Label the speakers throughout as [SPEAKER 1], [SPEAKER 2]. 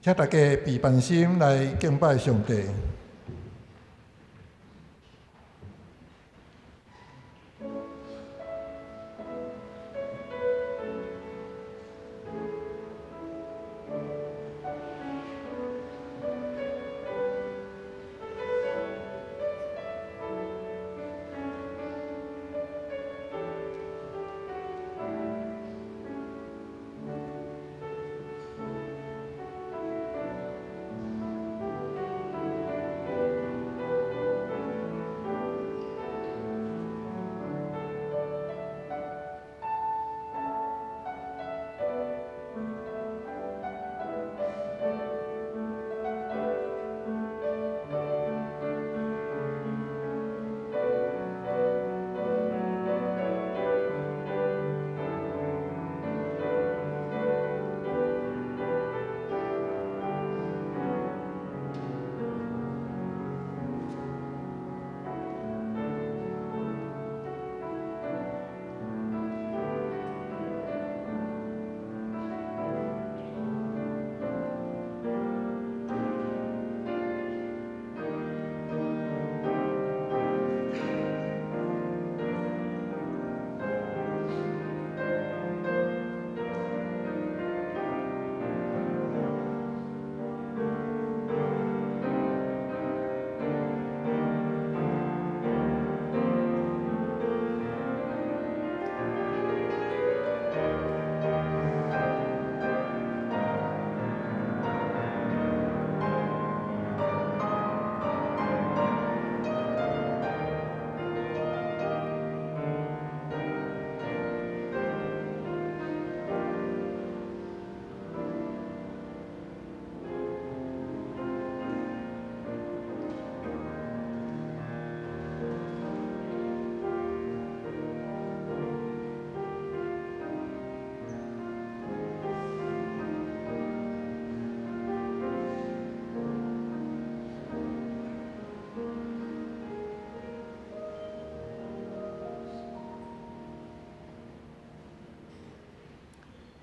[SPEAKER 1] 請大家閉梵心來敬拜上帝。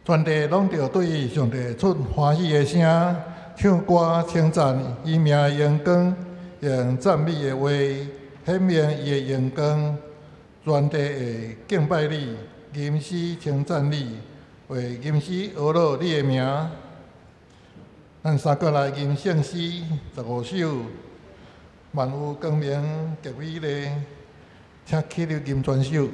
[SPEAKER 1] 全地攏著對上帝出歡喜的聲，唱歌稱讚伊名的榮光，用讚美的話顯明伊的榮光。全地會敬拜你，吟詩稱讚你，會吟詩呵咾你的名。咱三個來吟聖詩15首，萬有光明極美麗，請起立吟全首。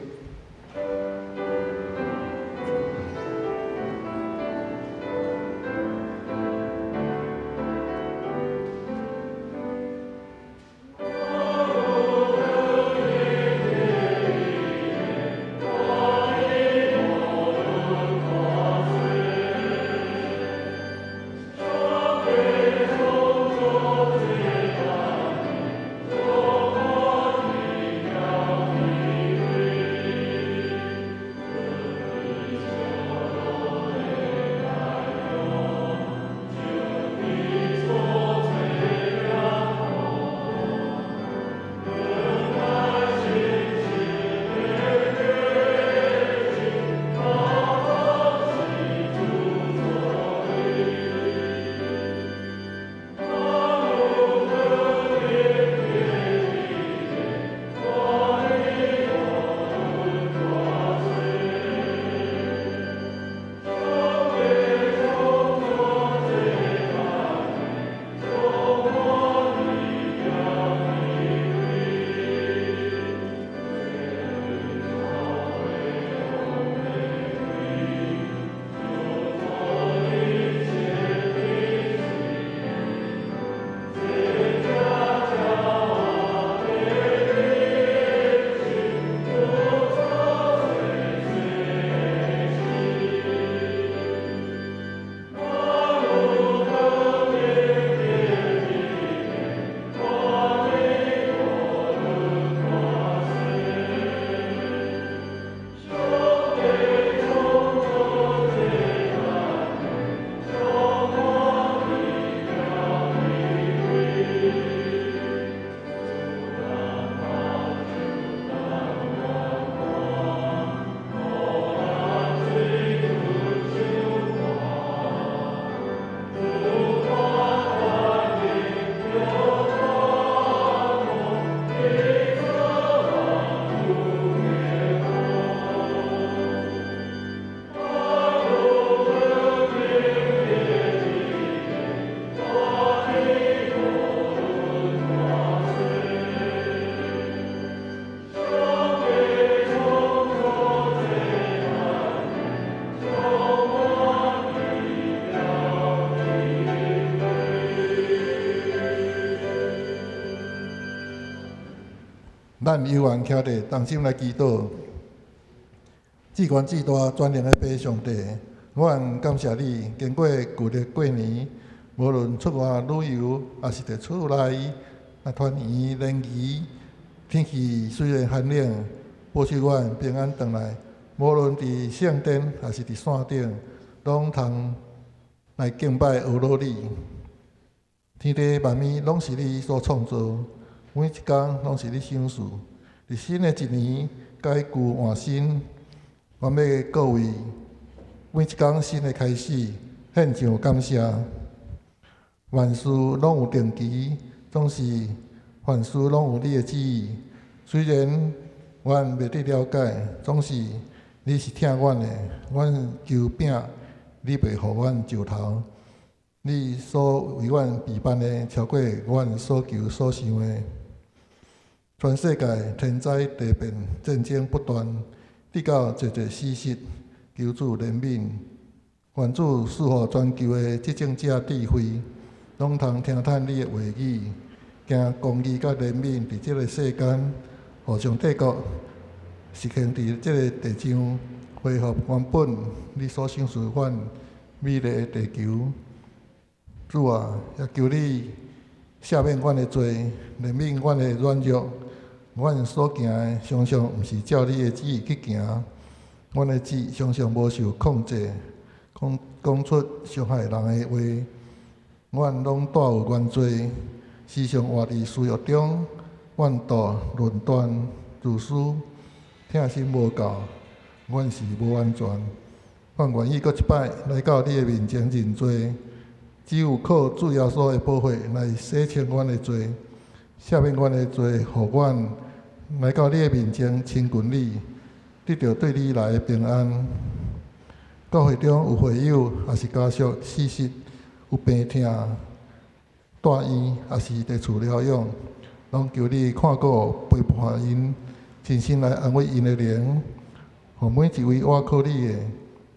[SPEAKER 1] 咱有緣徛佇同心來祈禱。至懸至大全能的父上帝，阮感謝你，經過舊曆過年，無論出外旅遊，抑是佇厝內啊團圓聯誼，天氣雖然寒冷，保守阮平安轉來。無論佇聖殿，抑是佇山頂，攏通來敬拜阿羅你。天地萬物攏是你所創造，每一工攏是你賞賜。佇新的一年，改舊換新，阮欲閣為每一工新的開始獻上感謝。萬事攏有定期，總是凡事攏有你的旨意。雖然阮袂得了解，總是你是疼阮的。阮求餅，你袂予阮石頭。你所為阮備辦的，超過阮所求所想的。全世界天災地變，戰爭不斷，直到濟濟死屍，求主憐憫。願主賜予全球的執政者智慧，攏通聽迵你的話語，行公義佮憐憫佇這个世間，予上帝國實現佇這个地上，恢復原本你所賞賜阮美麗的地球。主啊，也求你赦免阮的罪，憐憫阮的軟弱。阮所行的常常毋是照你的旨意去行，阮的舌常常無受控制，講講出傷害人的話。阮攏帶有原罪，時常活佇私欲中，怨妒、論斷、自私，疼心無夠，阮是無完全。阮願意閣一擺來到你的面前認罪，只有靠主耶穌的寶血來洗清阮的罪，赦免阮的罪，予阮來到你的面前親近你，得著對你來的平安。教會中有會友，抑是家屬逝世，有病痛、住院，抑是佇厝療養，攏求你看顧陪伴𪜶，親身來安慰𪜶的靈，予每一位倚靠你的，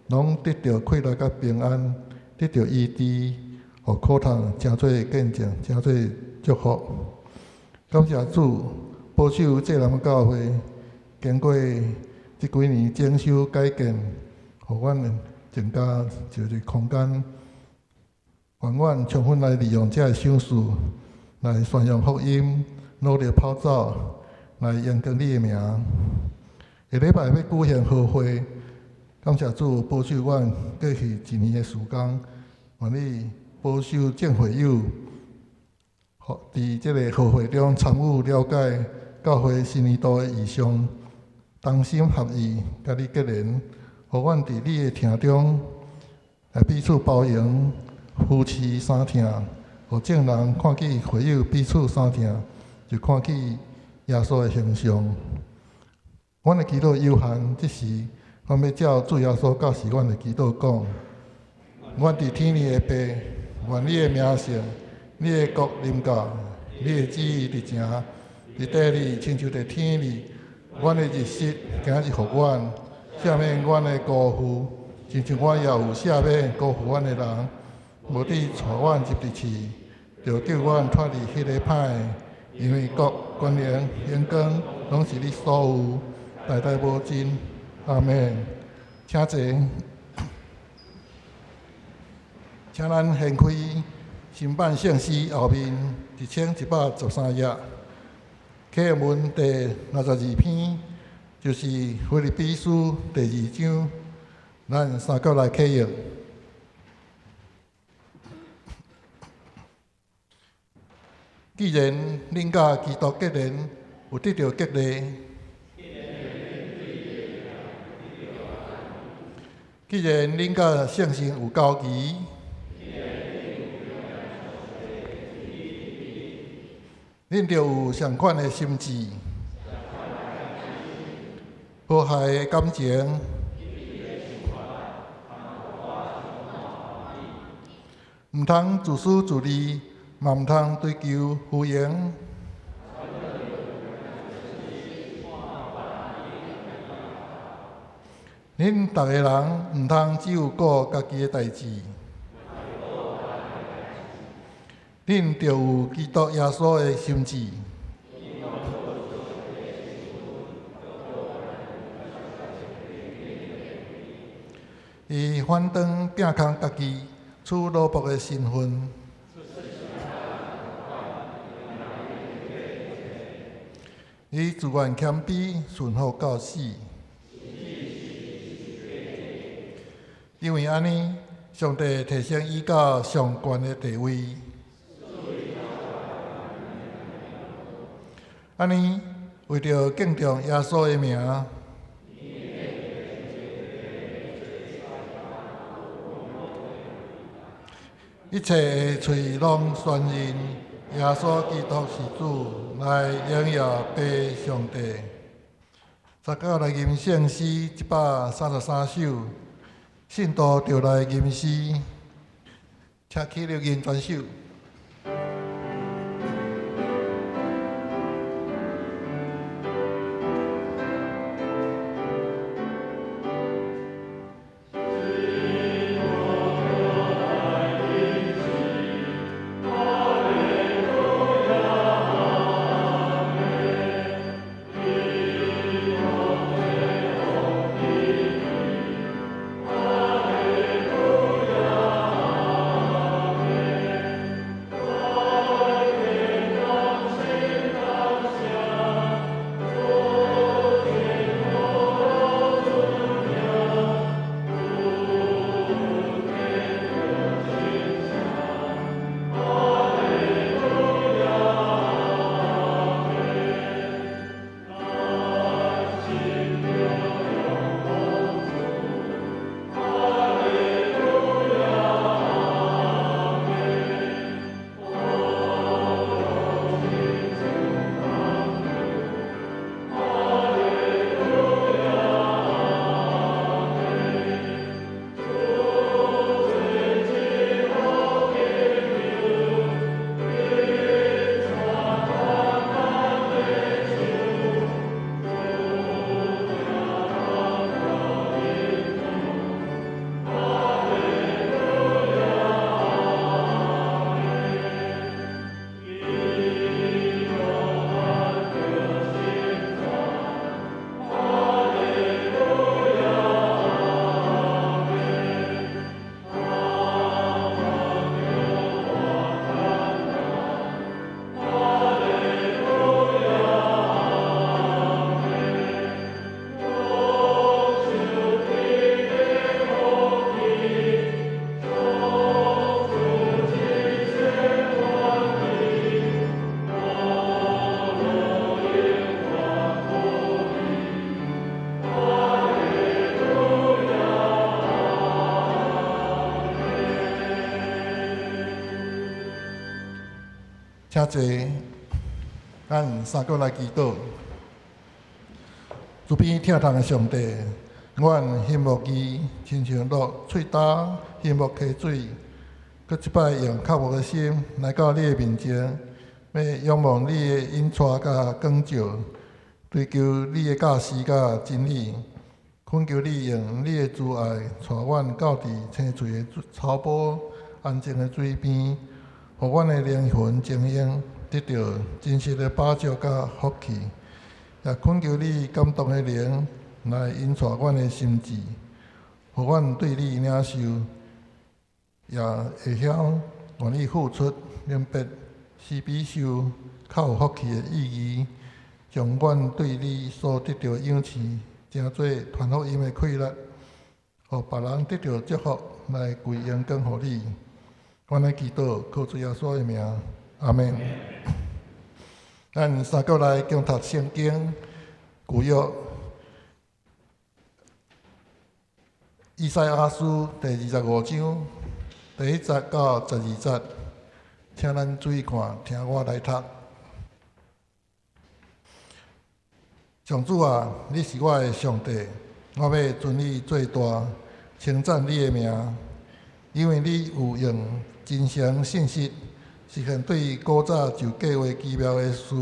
[SPEAKER 1] 攏得著快樂佮平安，得著醫治，予苦痛成做見證，成做祝福。感謝主保守濟南教會，經過這幾年整修改建，予阮增加一個空間，願阮充分來利用這个賞賜，來宣揚福音，努力跑走，來榮光你的名。下禮拜欲舉行和會，感謝主保守阮過去一年的時間，願你保守眾會友，佇這个和會中參與了解教會新年度的異象，同心合意，佮你結連，予阮佇你的疼中來彼此包容、扶持相疼，予眾人看見會友彼此相疼，就看見耶穌的形象。阮的祈禱有限，這時阮欲照主耶穌教示阮的祈禱講：阮佇天裡的父，願你的名聖，你的國臨到，你的旨意佇成，佇地裡親像佇天裡。阮的日食今日予阮，赦免阮的辜負，親像阮也有赦免辜負阮的人。無得帶阮入佇試，著救阮脫離彼个歹的。因為國、權能、榮光，攏是你所有，代代無盡。阿們。請坐。請咱掀開新版聖詩後面1113頁，課文第62篇，就是腓立比書第二章，咱三敆來啟應。既然恁佮基督結連，有得著激勵；既然恁佮聖神有交誼，恁著有仝款的心志，和諧的感情，毋通自私自利，嘛毋通追求虛榮。恁逐个人毋通只有顧家己的代誌，恁著有基督耶穌的心志。伊反轉摒空家己，取奴僕的身份。伊自願謙卑，順服到死。因為按呢，上帝提升伊到上懸的地位。按呢，為著敬重耶穌的名，一切的喙攏宣認耶穌基督是主，來榮耀父上帝。三國來吟聖詩133首，信徒著來吟詩，請起立吟全首。請坐，咱三個來祈禱。慈悲疼痛的上帝，阮欣慕伊，親像鹿喙焦欣慕溪水，閣這擺用渴慕的心來到你的面前，欲仰望你的引帶佮光照，追求你的教示佮真理，懇求你用你的慈愛帶阮到佇青翠的草坡、安靜的水邊，予阮的靈魂精英得著真實的飽足佮福氣，也懇求你感動的靈來引帶阮的心智，予阮對你領受，也會曉願意付出，明白施比受較有福氣的意義，將阮對你所得著的養賜，成做傳福音的氣力，予別人得著祝福來歸榮光予你。阮來祈禱，靠主耶穌的名，阿們。咱三國來共讀聖經舊約以賽亞書第25章第1節到12節，請咱注意看，聽我來讀。上主啊，你是我的上帝，我欲尊你做大，稱讚你的名，因為你有用真誠信實，實現對古早就計劃奇妙的事。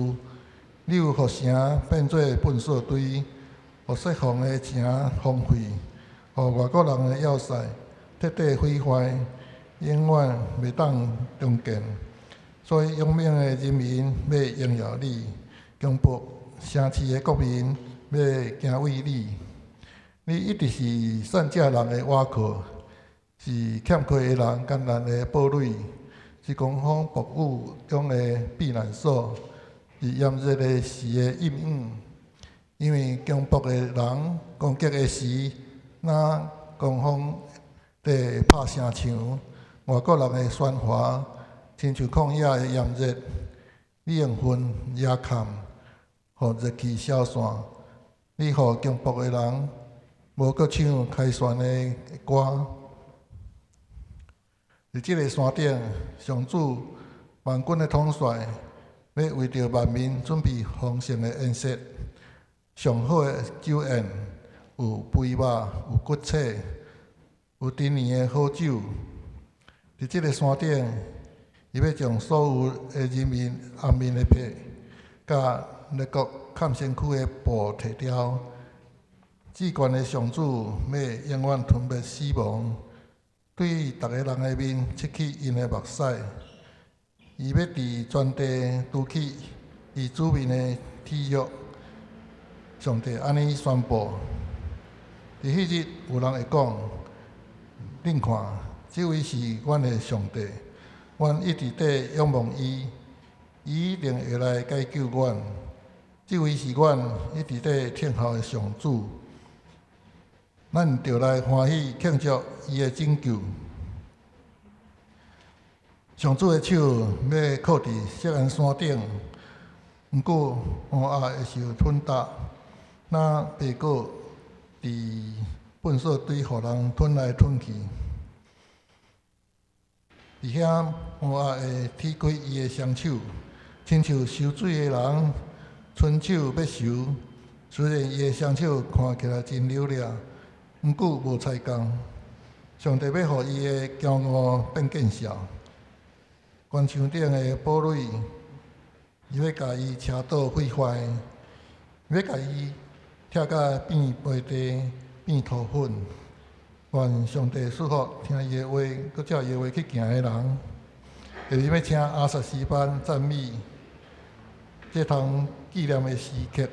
[SPEAKER 1] 你有予城變做糞掃堆，予設防的城荒廢，予外國人的要塞徹底毀壞，永遠袂當重建。所以勇猛的人民欲榮耀你，強暴城市的國民欲敬畏你。你一直是散食人的倚靠，是欠缺的人艱難的堡壘，是狂風暴雨中的避難所，是炎熱的時的蔭影。因為強暴的人攻擊的時，若狂風佇拍城牆，外國人的喧譁，親像曠野的炎熱。你用雲壓崁，予熱氣消散。你予強暴的人無閣唱凱旋的歌。佇這个山頂，上主萬軍的統帥欲為著萬民準備豐盛的筵席，上好的酒宴，有肥肉，有骨髓，有陳年的好酒。佇這个山頂，伊欲將所有的人民頷面的皮，佮列國崁身軀的布提掉。至懸的上主欲永遠吞滅死亡，對逐个人的面拭去𪜶的目屎。伊欲佇全地除去伊子民的體辱。上帝按呢宣布。佇彼日，有人會講：恁看，這位是阮的上帝，阮一直佇仰望伊，伊一定會來解救阮。這位是阮一直佇等候的上主，咱著來歡喜慶祝伊的拯救。上主的手欲靠佇錫安山頂，毋過摩押會受吞踏，若白果佇糞埽堆予人吞來吞去。佇遐摩押會踢開伊的雙手，親像收水的人伸手欲收。雖然伊的雙手看起來真流利，毋過無才幹。上帝欲予伊的驕傲變見笑。關牆頂的堡壘，伊欲共伊車倒毀壞，欲共伊拆甲變白地，變塗粉。願上帝賜福聽伊的話，閣照伊的話去行的人。下面欲請阿薩詩班讚美這通紀念的時刻。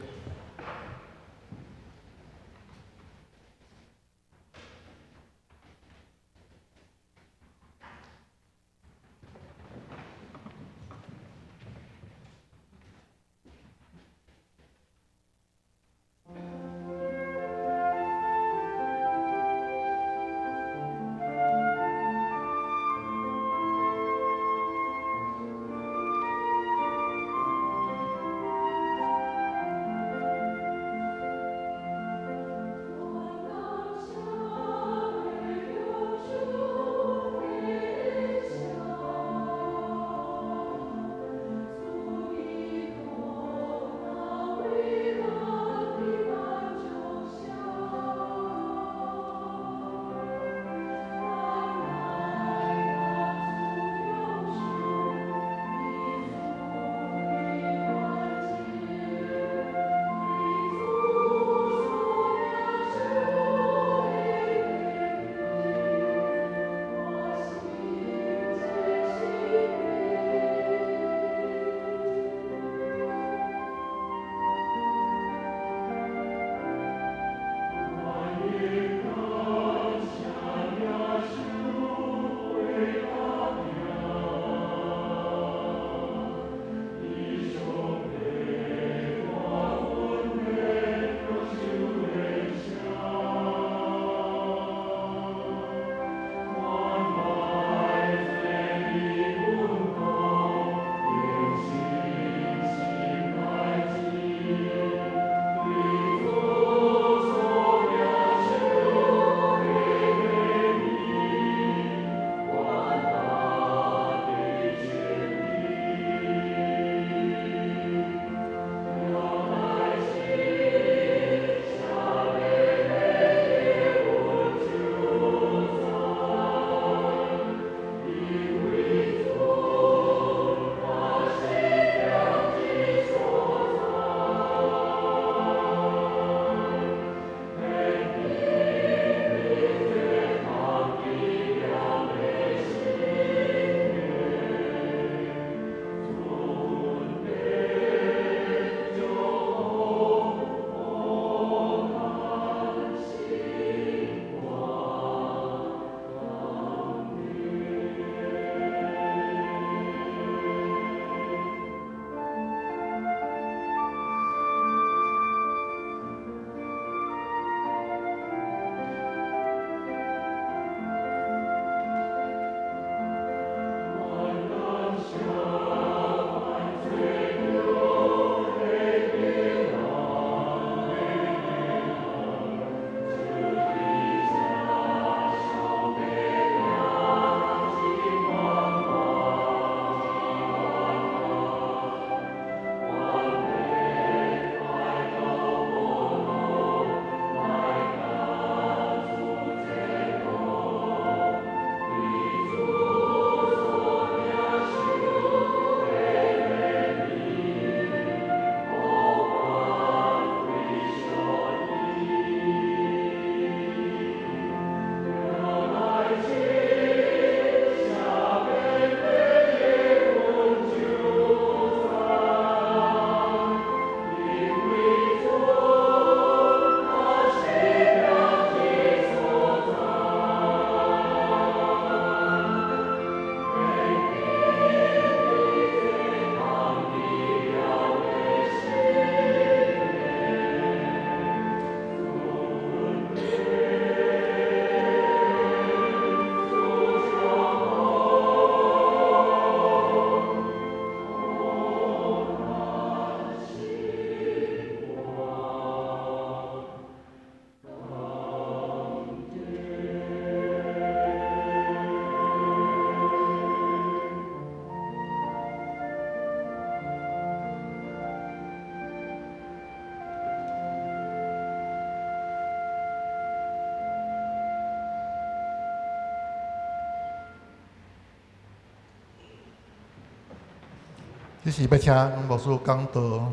[SPEAKER 1] 這是欲請牧師講道，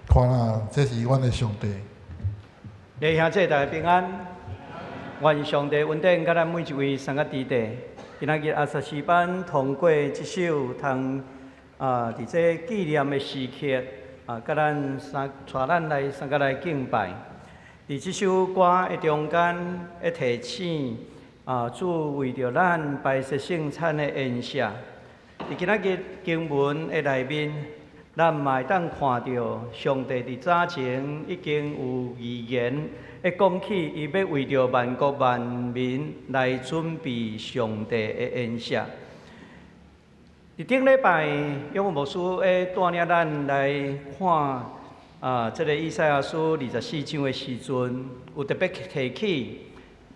[SPEAKER 1] 看啊，這是阮的上帝。
[SPEAKER 2] 弟兄姊妹大家平安，願上帝恩典佮咱每一位三個弟弟。今仔日阿薩詩班通過這首通啊，佇這紀念的時刻啊，佮咱三帶咱來三個來敬拜。佇這首歌的中間，會提醒啊，主為著咱擺設聖餐的筵席。佇今仔日經文的內面，咱嘛會當看著上帝佇早前已經有預言，會講起伊欲為著萬國萬民來準備上帝的筵席。佇頂禮拜，勇牧師會帶領咱來看啊，這個以賽亞書二十四章的時陣，有特別提起，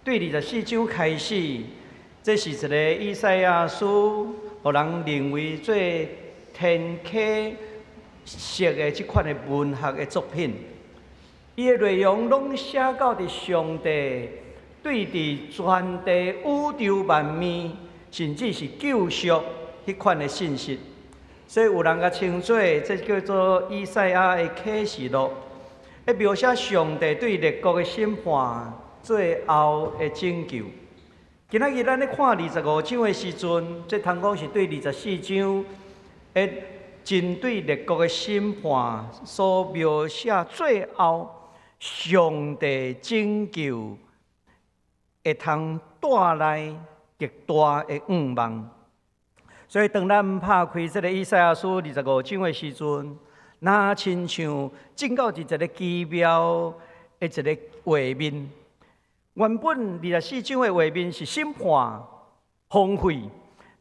[SPEAKER 2] 對二十四章開始，這是一個以賽亞書，予人認為做天啟式的這款的文學的作品。伊的內容攏寫到佇上帝對佇全地宇宙萬物，甚至是救贖彼款的信息。所以有人共稱做這叫做以賽亞的啟示錄，會描寫上帝對列國的審判，最後的拯救。今仔日咱咧看二十五章的時陣，這通講是對二十四章，會針對列國的審判所描寫最後上帝拯救會通帶來極大的願望。所以當咱拍開這个以賽亞書二十五章的時陣，若親像進到佇一个奇妙的一个畫面。原本二十四章的畫面是審判、荒廢，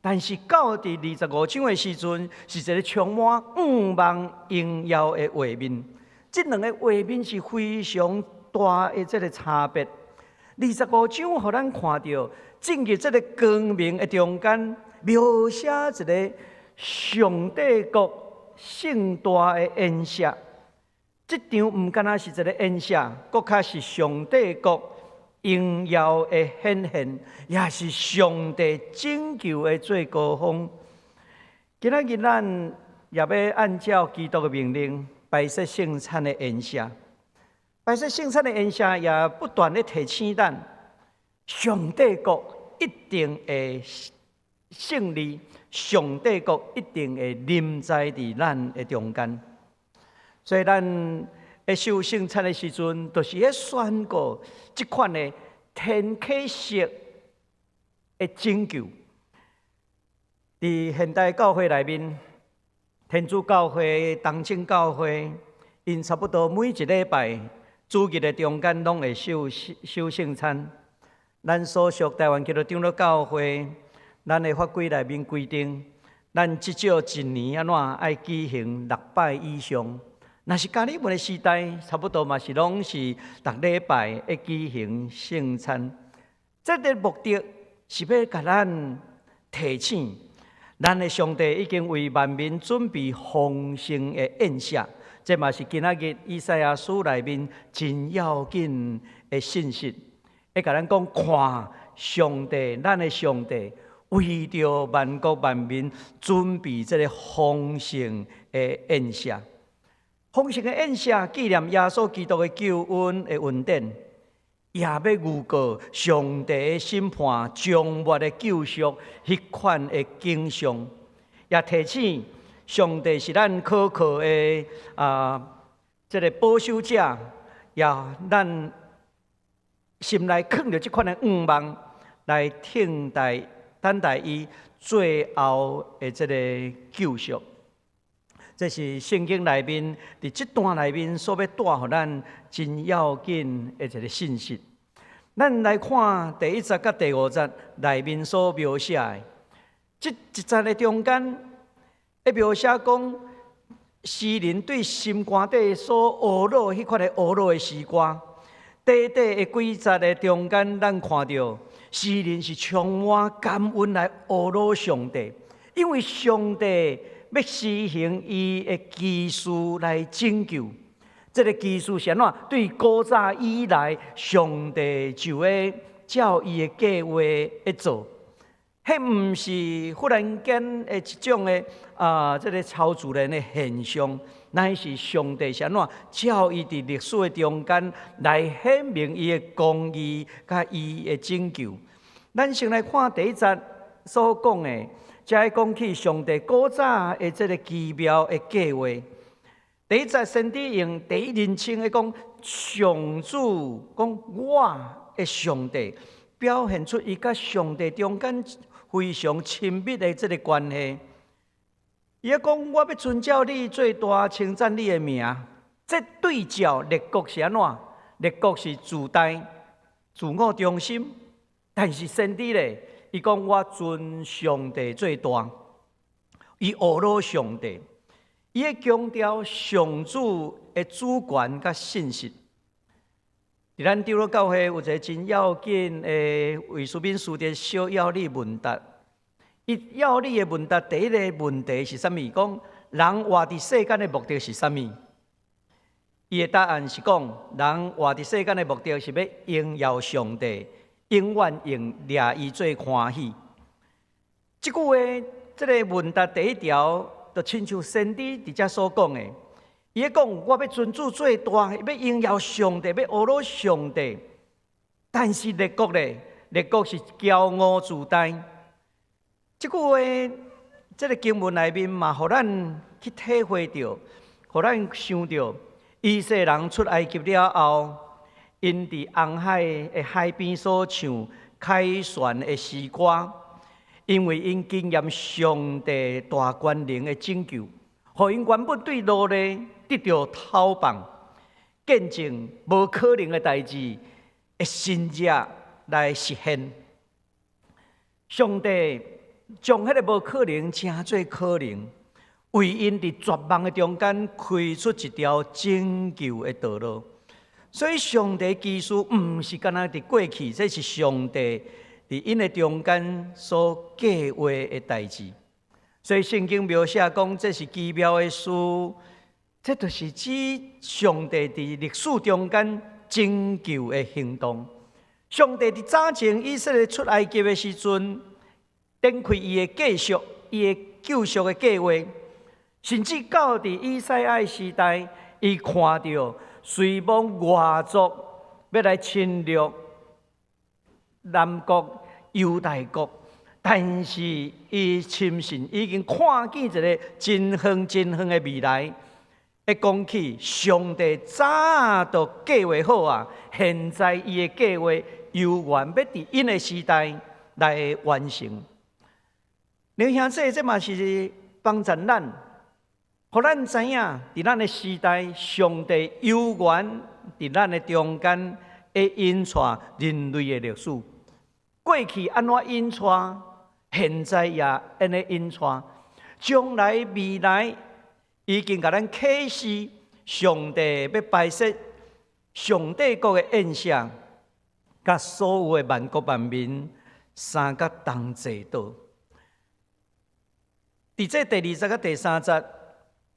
[SPEAKER 2] 但是到佇二十五章的時陣，是一个充滿願望、榮耀的畫面。這兩个畫面是非常大的這个差別。二十五章予咱看著進入這个光明的中間，描寫一个上帝國盛大的宴席。這場毋干焦是一个宴席，閣較是上帝國榮耀的顯現，也是上帝拯救的最高峰。今仔日咱也欲按照基督的命令，擺設聖餐的宴席。擺設聖餐的宴席也不斷咧提醒咱，上帝國一定會勝利，上帝國一定會臨在佇咱的中間。所以咱咧守聖餐的時陣，就是咧宣告這款的天啟式的拯救。佇現代教會內面，天主教會、東正教會，𪜶差不多每一禮拜主日的中間攏會守守聖餐。咱所屬台灣基督長老教會，咱的法規內面規定，咱至少一年按怎愛舉行六擺以上。若是加爾文的時代，差不多嘛是攏是逐禮拜會舉行聖餐。這个目的是欲共咱提醒，咱的上帝已經為萬民準備豐盛的宴席。這嘛是今仔日以賽亞書內面真要緊的信息，會共咱講，看上帝，咱的上帝為著萬國萬民準備這个豐盛的宴席。豐盛的宴席紀念耶穌基督的救恩的恩典，也欲預告上帝的審判、終末的救贖彼款的景象，也提醒上帝是咱可靠的啊，這个保守者，也咱心內囥著這款的願望，來等待等待伊最後的這个救贖。這是聖經內面佇這段內面所欲帶予咱真要緊的一个信息。咱來看第一節佮第五節內面所描寫的，這一節的中間，會描寫講詩人對心肝底所懊惱彼款的懊惱的詩歌。短短的幾節的中間，咱看著詩人是充滿感恩來懊惱上帝，因為上帝欲施行伊的奇事來拯救。這个奇事是按怎？對古早以來，上帝就會照伊的計畫咧做。彼毋是忽然間的一種的啊，這个超自然的現象，乃是上帝是按怎照伊佇歷史的中間來顯明伊的公義佮伊的拯救。咱先來看第一節所講的，才會講起上帝古早的這个奇妙的計劃。第一節先知用第一人稱來講，上主講我的上帝，表現出伊佮上帝中間非常親密的這个關係。伊講我欲遵照你做大，稱讚你的名。這對照列國是按怎？列國是自大、自我中心，但是先知咧，伊講我尊上帝做大，伊呵咾上帝，伊會強調上主的主權佮信實。佇咱長老教會有一个真要緊的維斯敏斯特小要理問答。伊要理的問答第一个問題是啥物？講人活佇世間的目的是啥物？伊的答案是講，人活佇世間的目的是欲榮耀上帝，永遠用掠伊做歡喜。這句話，這个問答第一條，就親像先知佇遮所講的。伊咧講，我欲尊主做大，欲榮耀上帝，欲呵咾上帝。但是列國咧，列國是驕傲自大。這句話，這个經文內面嘛，予咱去體會著，予咱想著，以色列人出埃及了後，𪜶佇紅海的海邊所唱凱旋的詩歌，因為𪜶經驗上帝大權能的拯救，予𪜶原本對奴隸得著解放，見證無可能的代誌的神蹟來實現。上帝將彼个無可能成做可能，為𪜶佇絕望的中間開出一條拯救的道路。所以，上帝奇事毋是干焦佇過去，這是上帝佇𪜶的中間所計劃的代誌。所以，聖經描寫講，這是奇妙的事，這就是指上帝佇歷史中間拯救的行動。上帝佇早前以色列出埃及的時陣，展開伊的繼續，伊的救贖的計劃，甚至到佇以賽亞的時代，伊看著隨罔外族欲來侵略南國猶大國，但是伊深信已經看見一个真遠真遠的未來。會講起上帝早就計劃好啊，現在伊的計劃猶原欲佇𪜶的時代來完成。弟兄姊妹，這嘛是幫助咱，予咱知影，佇咱的時代，上帝猶原佇咱的中間會引帶人類的歷史。過去按怎引帶，現在也按呢引帶，將來未來已經共咱啟示，上帝欲擺設上帝國的宴席，佮所有的萬國萬民三角同坐桌。佇這第二節佮第三節，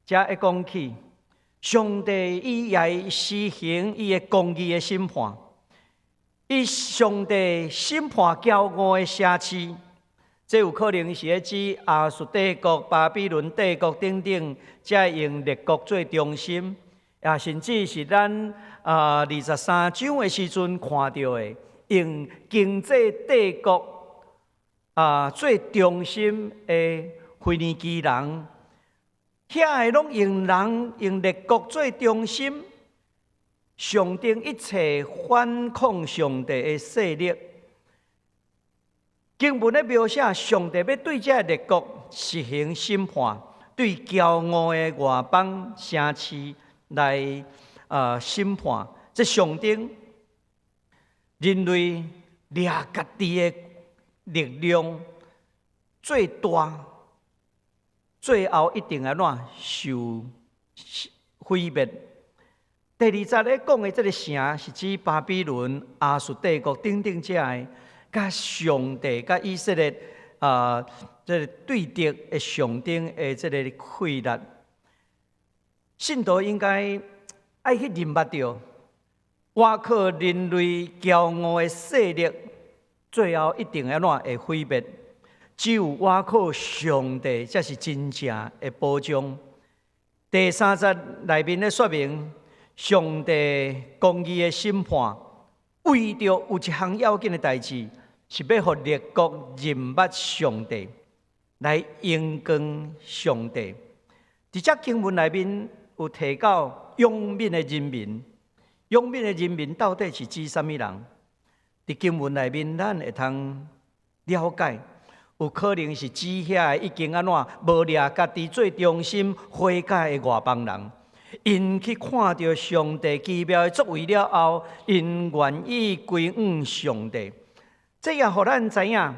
[SPEAKER 2] 才會講起上帝伊也會施行伊的公義的審判，伊上帝審判驕傲的城市，這有可能是咧指亞述帝國、巴比倫帝國等等，才會用列國做中心，也甚至是咱23章的時陣看著的，用經濟帝國做中心的腓尼基人，遐个攏用人用列國做中心，象徵一切反抗上帝的勢力。經文咧描寫上帝欲對這个列國實行審判，對驕傲的外邦城市來審判。這象徵人類掠家己的力量最大，最後一定按怎受毀滅。第二節咧講的這个城是指巴比倫、亞述帝國等等這个，佮上帝、佮以色列這个對敵的象徵的這个氣力。信徒應該愛去認捌著，倚靠人類驕傲的勢力，最後一定按怎會毀滅。只有倚靠上帝，才是真正的保障。第三節內面咧說明，上帝公義的審判，為著有一項要緊的代誌，是欲予列國認捌上帝，來榮光上帝。佇這經文內面有提到勇敏的人民，勇敏的人民到底是指啥物人？佇經文內面，咱會通了解，有可能是指遐已經按怎無掠家己做中心悔改的外邦人，𪜶去看著上帝奇妙的作為了後，𪜶願意歸向上帝。這也予咱知影，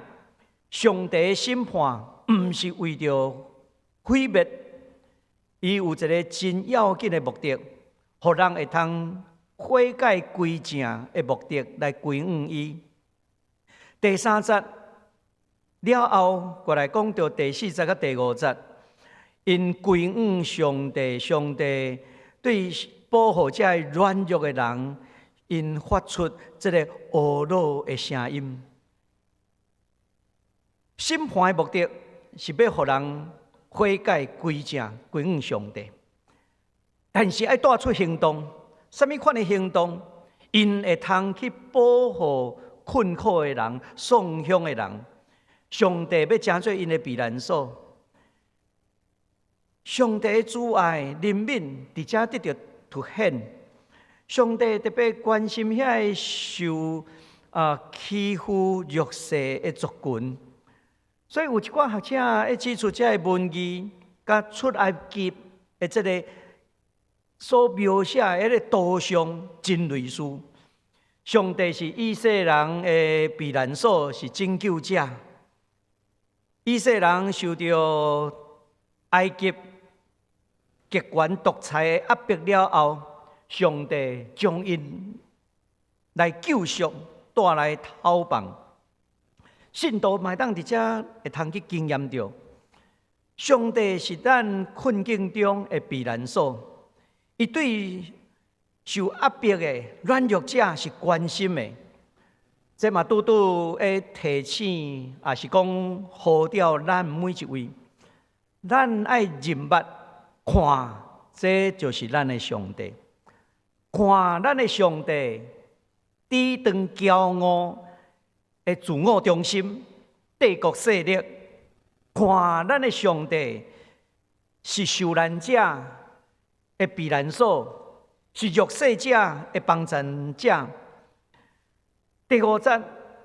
[SPEAKER 2] 上帝的審判毋是為著毀滅，伊有一个真要緊的目的，予人會通悔改歸正的目的來歸向伊。第三節了後，過來講著第四節佮第五節，𪜶歸向上帝，上帝對保護這个軟弱的人，𪜶發出這个呵咾的聲音。審判的目的是欲予人悔改歸正，歸向上帝，但是愛帶出行動，啥物款的行動？𪜶會通去保護困苦的人、喪鄉的人。上帝欲成做𪜶的避難所，上帝的慈愛、憐憫，佇遮得著凸顯。上帝特別關心遐个受欺負弱勢的族群，所以有一寡學者會指出，這个文字佮出埃及的這个所描寫的彼个圖像真類似。上帝是以色列人的避難所，是拯救者。以色列人受著埃及極權獨裁的壓迫了後，上帝將𪜶來救贖，帶來逃放。信徒嘛會當佇遮會通去經驗著，上帝是咱困境中的避難所，伊對受壓迫的軟弱者是關心的。這嘛拄拄會提醒，抑是講呼召咱每一位，咱愛認捌看，這就是咱的上帝。看咱的上帝，抵擋驕傲的自我中心、帝國勢力。看咱的上帝是受難者的避難所，是弱勢者的幫助者。第五節，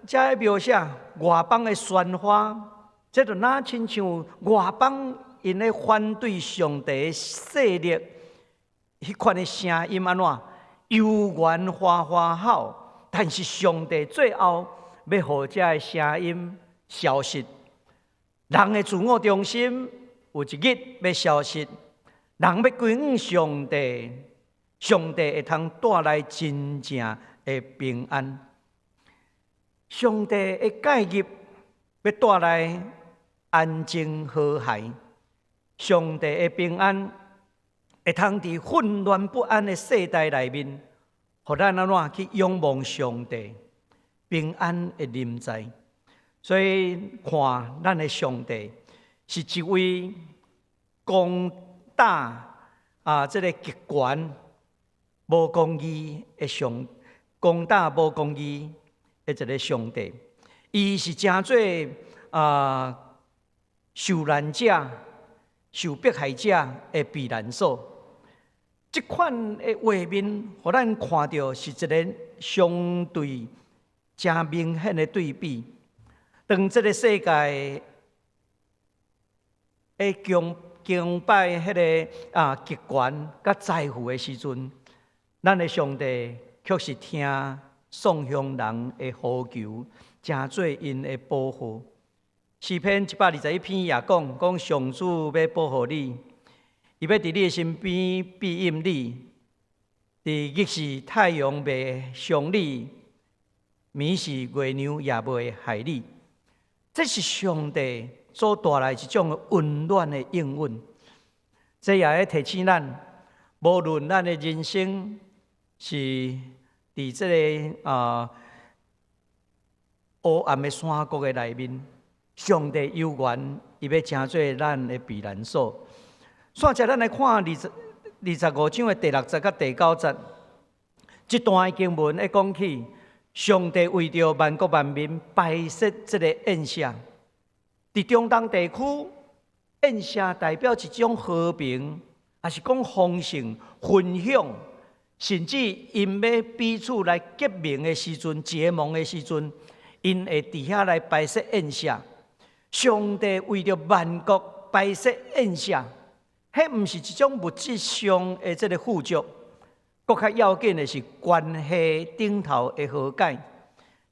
[SPEAKER 2] 遮描寫外邦的喧譁，這就若親像外邦𪜶咧反對上帝的勢力，彼款的聲音按怎？悠遠嘩嘩吼，但是上帝最後欲予這个聲音消失。人的自我中心有一日欲消失，人欲歸向上帝，上帝會通帶來真正的平安。上帝的介入，欲帶來安靜和諧。上帝的平安會通佇混亂不安的世代內面，予咱按怎去仰望上帝平安的臨在。所以看咱的上帝是一位攻打這个極權無公義的上，攻打無公義的一个上帝，伊是成做受難者、受迫害者的避難所。這款的畫面，予咱看著是一个相對誠明顯的對比。當這个世界會敬拜彼个極權佮財富的時陣，咱的上帝卻是聽喪鄉人的呼求，成做𪜶的保護。詩篇121篇也講，講上主欲保護你，伊欲佇你的身邊庇蔭你，佇日時太陽袂傷你，暝時月娘也袂害你。這是上帝所帶來一種溫暖的應允。這也會提醒咱，無論咱的人生是佇這个烏暗的山谷的內面，上帝有緣，伊欲成做咱的避難所。煞來咱來看25章的第六節佮第九節，這段經文會講起，上帝為著萬國萬民擺設這個宴席。佇中東地區，宴席代表一種和平，抑是講豐盛、分享，甚至𪜶欲彼此來結盟的時陣、結盟的時陣，𪜶會佇遐來擺設宴席。上帝為著萬國擺設宴席，彼毋是一種物質上的這个富足，閣較要緊的是關係頂頭的和解，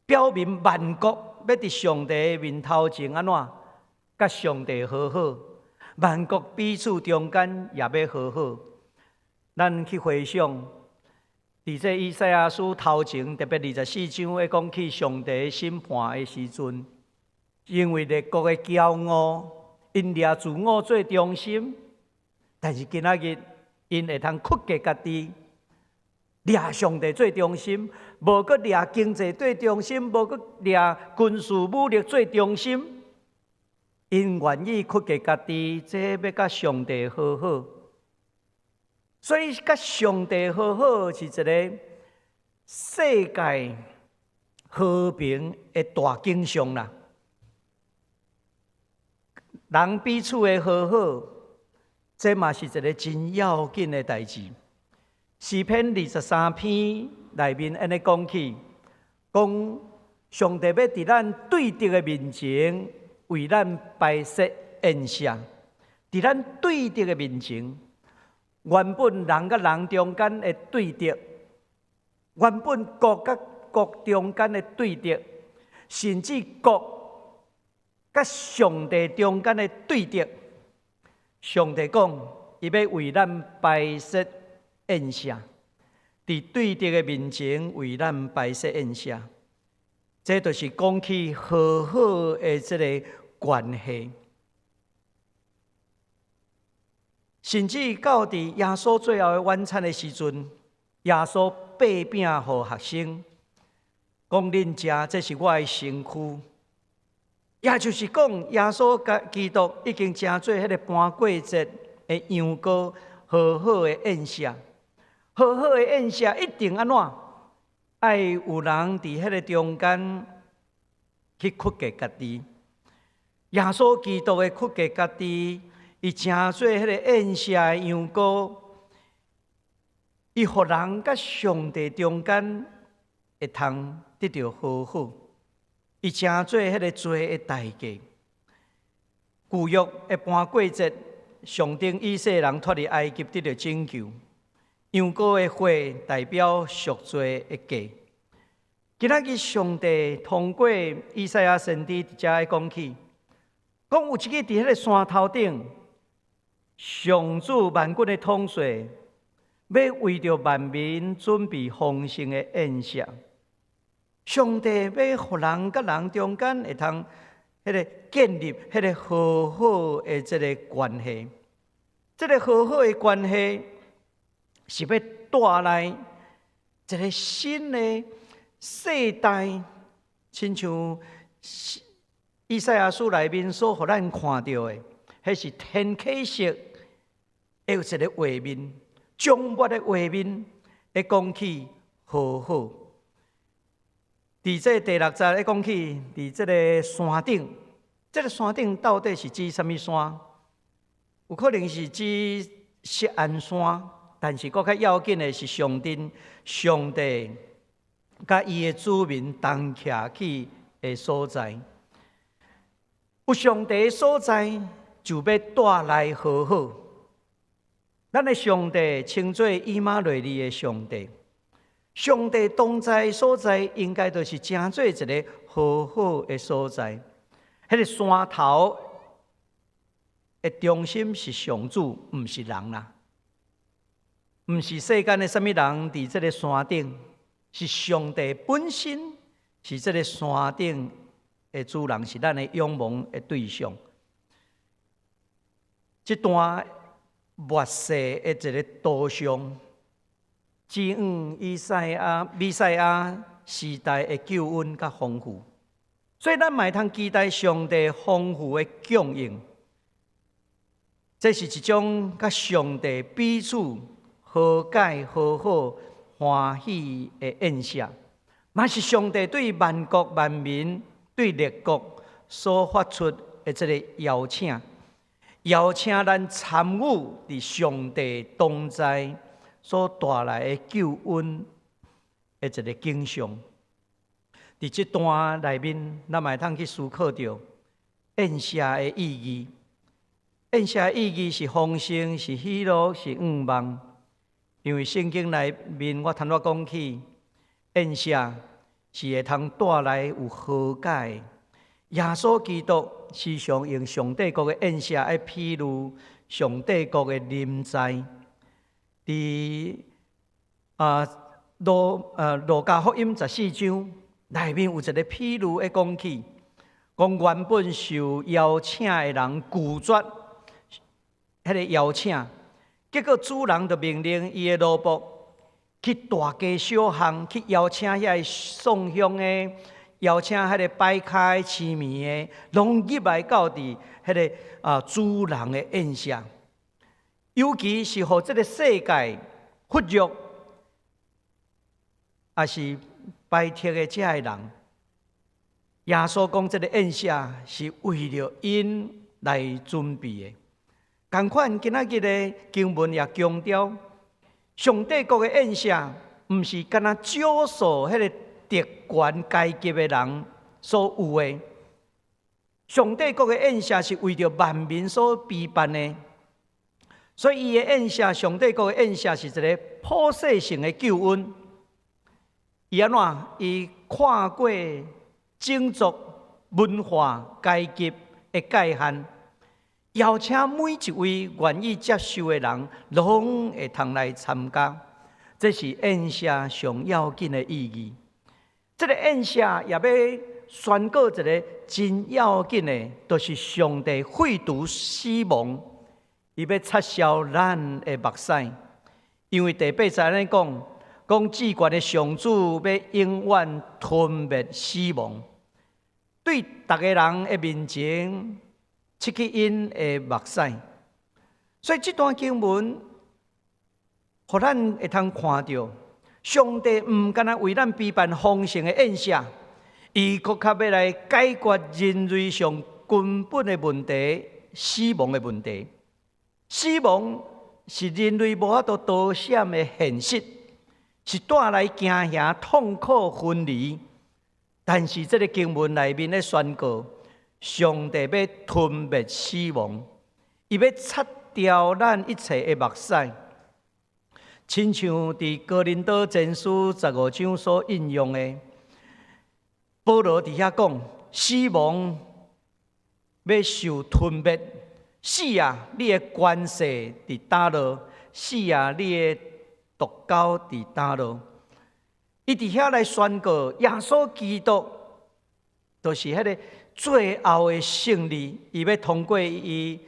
[SPEAKER 2] 表明萬國欲佇上帝的面頭前按怎，佮上帝和好，萬國彼此中間也欲和好。咱去回想，佇這以賽亞書頭前，特別24章咧講起上帝審判的時陣，因為列國的驕傲，𪜶掠自我做中心，但是今仔日𪜶會通克制家己，掠上帝做中心，無閣掠經濟做中心，無閣掠軍事武力做中心。𪜶願意克制家己，這欲佮上帝和好。所以，佮上帝和好是一个世界和平的大景象啦。人彼此的和好，這嘛是一个真要緊的代誌。詩篇23篇內面按呢講起，講上帝欲佇咱對敵的面前為咱擺設宴席，佇咱對敵的面前，原本人佮人中間的對敵，原本國佮國中間的對敵，甚至國佮上帝中間的對敵，上帝講，伊欲為咱擺設宴席，佇對敵的面前為咱擺設宴席。這就是講起和好的這个關係，甚至到佇耶穌最後的晚餐的時陣，耶穌擘餅予學生，講恁食，這是我的身軀。也就是講，耶穌基督已經成做彼个盤過節的羊羔和好的宴席，和好的宴席一定按怎？愛有人佇彼个中間去克制家己。耶穌基督的克制家己，伊成做彼个宴席的羊羔，伊予人佮上帝中間會通得著和好，伊成做彼个罪的代價。舊約的盤過節，象徵以色列人脫離埃及得著拯救。羊羔的血代表贖罪的價。今仔日上帝通過以賽亞先知佇遮講起，講有一日佇彼个山頭頂，上主萬軍的統帥，欲為著萬民準備豐盛的宴席。上帝欲予人佮人中間會通彼个建立彼个和好的這个關係，這个和好的關係是欲帶來一个新的世代，親像以賽亞書內面所予咱看著的，彼是天啟色，會有一个畫面，終末的畫面，會講起和好。佇這第六節咧講起，佇這个山頂，這个山頂到底是指啥物山？有可能是指錫安山，但是閣較要緊的是上帝，上帝佮伊的子民同徛起的所在。有上帝的所在，就欲帶來和好。咱的上帝稱做以馬內利的上帝，上帝同在的所在，應該就是成做一个和好的所在。彼个山頭的中心是上主，毋是人啦，毋是世間的啥物人佇這个山頂，是上帝本身是這个山頂的主人，是咱的仰望的對象。這段末世的一个圖像，指向以賽亞、彌賽亞時代的救恩佮豐富。所以咱嘛會通期待上帝豐富的供應。這是一種佮上帝彼此和解、和好、歡喜的宴席，嘛是上帝對萬國萬民、對列國所發出的這个邀請，邀請咱參與佇上帝同在所帶來的救恩的一个景象。佇這段內面，咱嘛會通去思考著宴席的意義。宴席的意義是豐盛，是喜樂，是向望。因為聖經內面，我頭拄講起，宴席是會通帶來有和解。耶穌基督時常用上帝國的宴席來比喻上帝國的臨在。佇路加福音14章內面有一个比喻會講起，講原本受邀請的人拒絕彼个邀請，結果主人就命令伊的奴僕去大街小巷去邀請遐个送香的，邀請彼个擺跤痴迷的，攏入來到佇彼个主人的宴席。尤其是予這个世界忽略，抑是排斥的這个人，耶穌講這个宴席是為著𪜶來準備的。仝款今仔日的經文也強調，上帝國的宴席，毋是干焦少數彼个特權階級的人所有的。上帝國的宴席是為著萬民所備辦的，所以伊的宴席，上帝國的宴席是一个普世性的救恩。伊按怎？伊跨過種族、文化、階級的界限，邀請每一位願意接受的人，攏會通來參加。這是宴席上要緊的意義。這个宴席也欲宣告一个真要緊的，就是上帝廢除死亡，伊欲擦消咱的目屎。因為第八節按呢講，講至懸的上主欲永遠吞滅死亡，對逐个人的面前拭去𪜶的目屎。所以這段經文，予咱會通看著，上帝毋干焦為咱備辦豐盛的宴席，伊閣較欲來解決人類上根本的問題——死亡的問題。死亡是人類無法度逃閃的現實，是帶來驚嚇、痛苦、分離。但是這个經文內面咧宣告，上帝欲吞滅死亡，伊欲擦掉咱一切的目屎。親像佇哥林多前書15章所引用的，保羅佇遐講，死亡欲受吞滅，死啊，你的權勢佇佗落？死啊，你的毒鈎佇佗落？伊佇遐來宣告，耶穌基督就是彼个最後的勝利，伊欲通過伊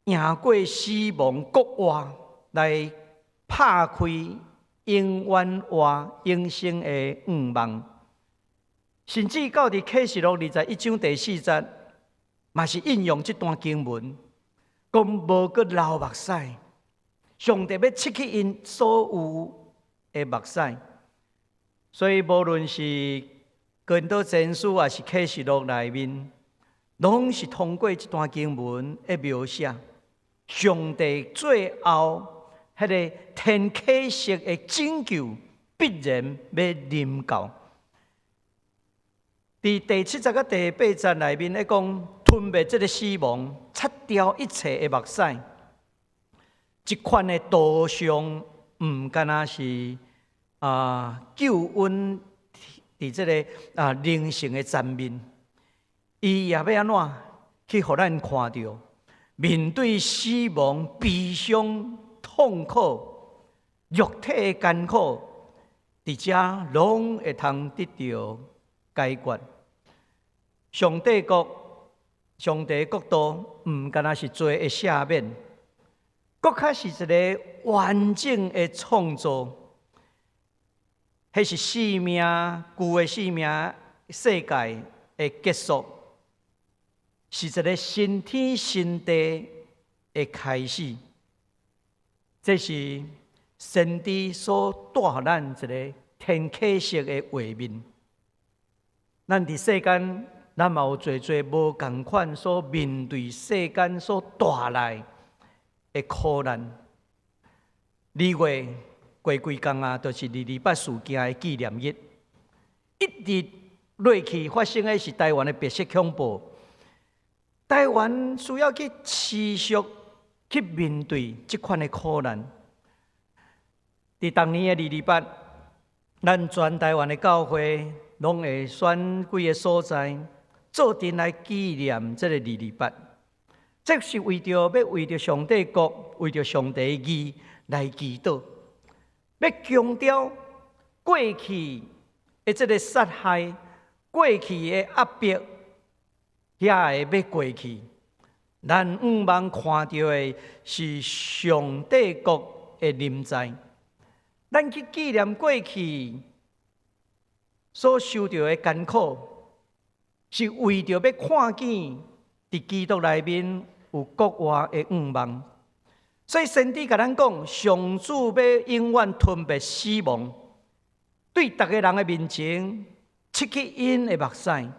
[SPEAKER 2] 贏過死亡復活來拍開永遠活永生的向望，甚至到佇啟示錄21章第4節，嘛是引用這段經文，講無閣流目屎，上帝欲拭去𪜶所有的目屎。所以無論是哥林多前書，抑是啟示錄內面，攏是通過這段經文的描寫，上帝最後彼个天啟式的拯救必然欲臨到。佇第7節佮第八節內面咧講，吞滅這个死亡，擦掉一切的目屎。這款的圖像，毋干焦是救恩佇這个靈性的層面，伊也欲按怎去予咱看著，面對死亡、悲傷、痛苦、肉體的艱苦，佇遮攏會通得著解決。上帝國、上帝國度，毋干焦是罪的赦免，閣較是一个完整的創造。彼是生命，舊的生命世界的結束，是一个新天新地的開始。這是先知所帶予咱一个天啟式的畫面。咱佇世間，咱嘛有濟濟無仝款所面對世間所帶來的苦難。二月過幾工啊，就是二二八事件的紀念日。一直落去發生的是台灣的白色恐怖。台灣需要去持續去面對這款的苦難。佇逐年的二二八，咱全台灣的教會攏會選幾个所在，做陣來紀念這个二二八。這是為著欲為著上帝國、為著上帝義來祈禱，欲強調過去的這个殺害、過去的壓迫，遐个欲過去。咱向望看著的是上帝國的臨在。咱去紀念過去所受著的艱苦，是為著欲看見佇基督內面有國外的向望。所以先知共咱講，上主欲永遠吞滅死亡，對逐个人的面前，拭去𪜶的目屎。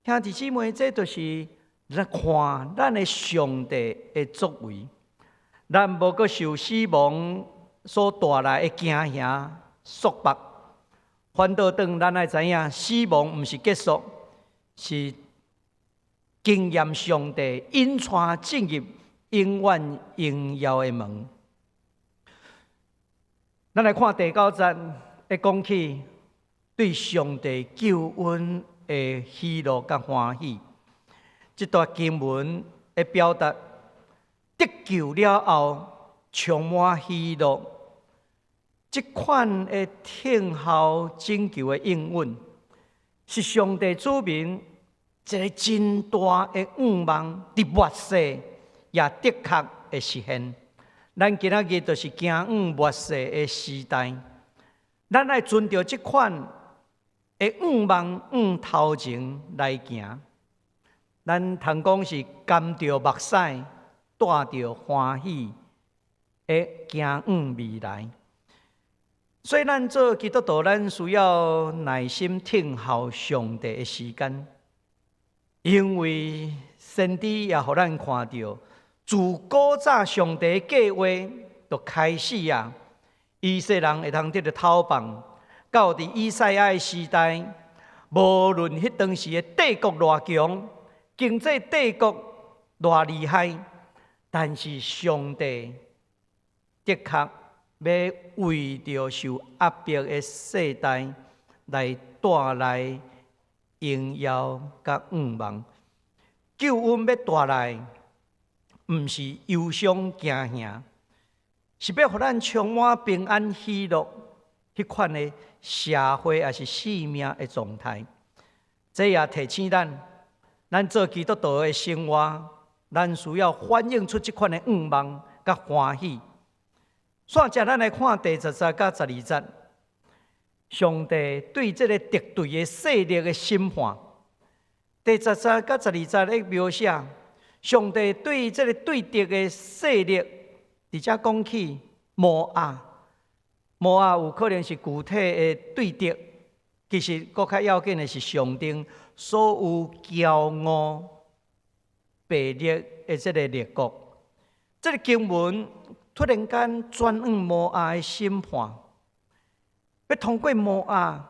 [SPEAKER 2] 兄弟姊妹，這就是來看咱的上帝的作為。咱無閣受死亡所帶來的驚嚇束縛，反倒轉咱愛知影，死亡毋是結束，是經驗上帝引帶進入永遠榮耀的門。咱來看第九節，會講起對上帝救恩的喜樂佮歡喜。這段經文會表達得救了後充滿喜樂，這款的聽候拯救的應允，是上帝子民一个真大的願望，佇末世也的確會實現。咱今仔日就是行往末世的時代，咱愛遵著這款的願望向頭前來行。咱通講是含著目屎，帶著歡喜，的行往未來。所以，咱做基督徒，咱需要耐心等候上帝的時間，因為先知也予咱看著，自古早上帝計劃就開始啊，以色列人會通得著偷放，到佇以賽亞的時代，無論彼當時的帝國偌強，經濟帝國偌厲害，但是上帝的確欲為著受壓迫的世代來帶來榮耀佮向望。救恩欲帶來，毋是憂傷驚嚇，是欲予咱充滿平安喜樂彼款的社會，抑是生命的狀態。這也提醒咱，咱做基督徒的生活，咱需要反映出這款的向望佮歡喜。煞接咱來看第十節佮十二節，上帝對這个敵對的勢力的審判。第十節佮十二節咧描寫，上帝對這个對敵的勢力，佇遮講起摩押，摩押有可能是具體的對敵，其實閣較要緊的是象徵所有驕傲、敗劣的這个列國。這个經文突然間轉往摩押的審判，欲通過摩押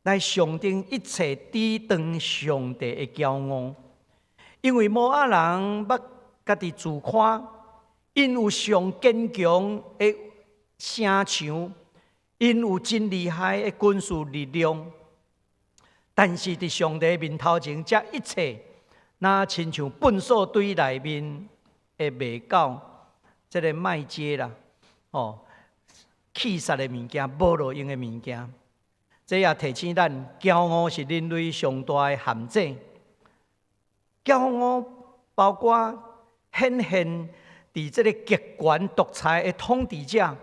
[SPEAKER 2] 來象徵一切抵擋上帝的驕傲，因為摩押人捌家己自誇，𪜶有上堅強的城牆，𪜶有真厲害的軍事力量，但是佇上帝面頭前，這一切若親像糞掃堆內面的麥糭，這个麥秸啦，哦，棄殺的物件，無路用的物件，這也提醒咱，驕傲是人類上大的陷阱。驕傲包括顯現佇這个極權獨裁的統治者，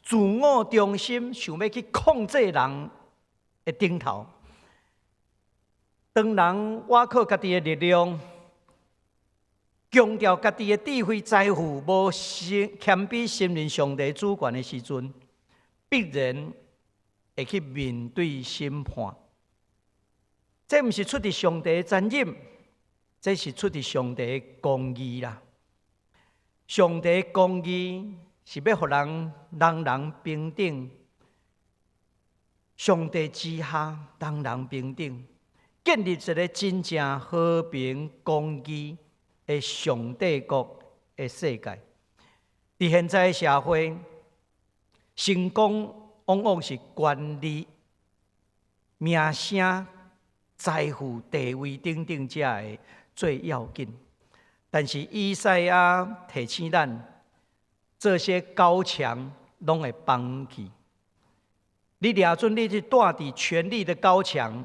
[SPEAKER 2] 自我中心，想欲去控制人的頂頭。當人倚靠家己的力量，強調家己的智慧財富，無謙卑承認上帝主權的時陣，必然會去面對審判。這毋是出佇上帝的殘忍，這是出佇上帝的公義啦。上帝的公義是欲予人人人平等，上帝之下人人平等，建立一個真正和平公義的上帝國的世界。佇現在的社會，成功往往是權力、名聲、財富、地位等等這的最要緊。但是以賽亞提醒咱，這些高牆攏會崩去。你掠準你去蹛佇權力的高牆，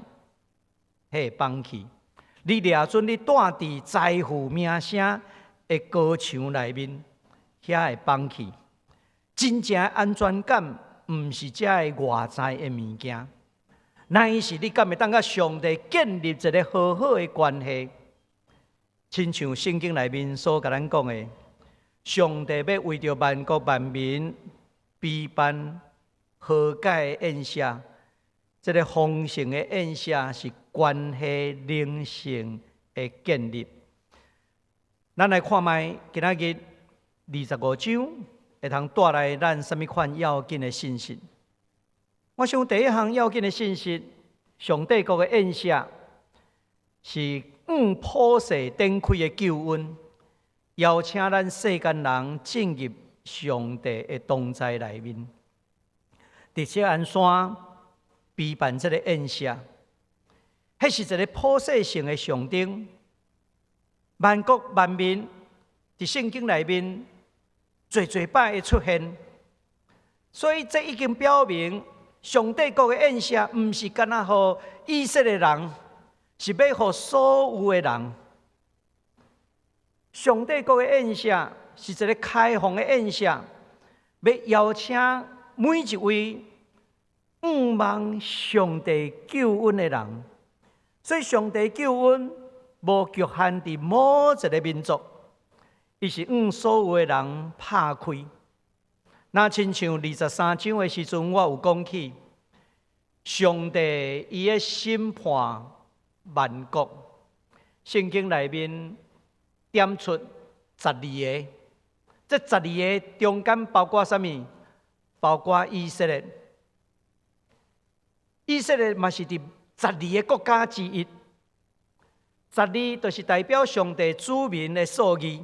[SPEAKER 2] 彼會崩去；你掠準你蹛佇財富名聲的高牆內面，遐會崩去。真正的安全感，毋是這个外在的物件，乃是你敢會當佮上帝建立一个和好的關係。親像聖經內面所共咱講的，上帝欲為著萬國萬民備辦和解的宴席，這個豐盛的宴席是關係靈性的建立。咱來看覓今仔日25章會通帶來咱啥物款要緊的信息？我想第一項要緊的信息，上帝國的宴席是向普世展開的救恩，邀請咱世間人進入上帝的同在內面。佇錫安山備辦這个宴席，彼是一个普世性的象徵。萬國萬民佇聖經內面濟濟擺會出現，所以這已經表明上帝國的宴席毋是干焦予以色列人，是欲予所有的人。上帝國的宴席是一个開放的宴席，欲邀請每一位向望上帝救恩的人。所以，上帝救恩無局限佇某一个民族，伊是向所有的人拍開。若親像23章的時陣，我有講起，上帝伊的審判萬國，聖經內面點出十二个，這十二个中間包括啥物？包括以色列，以色列嘛是佇十二个國家之一。十二就是代表上帝子民的數字，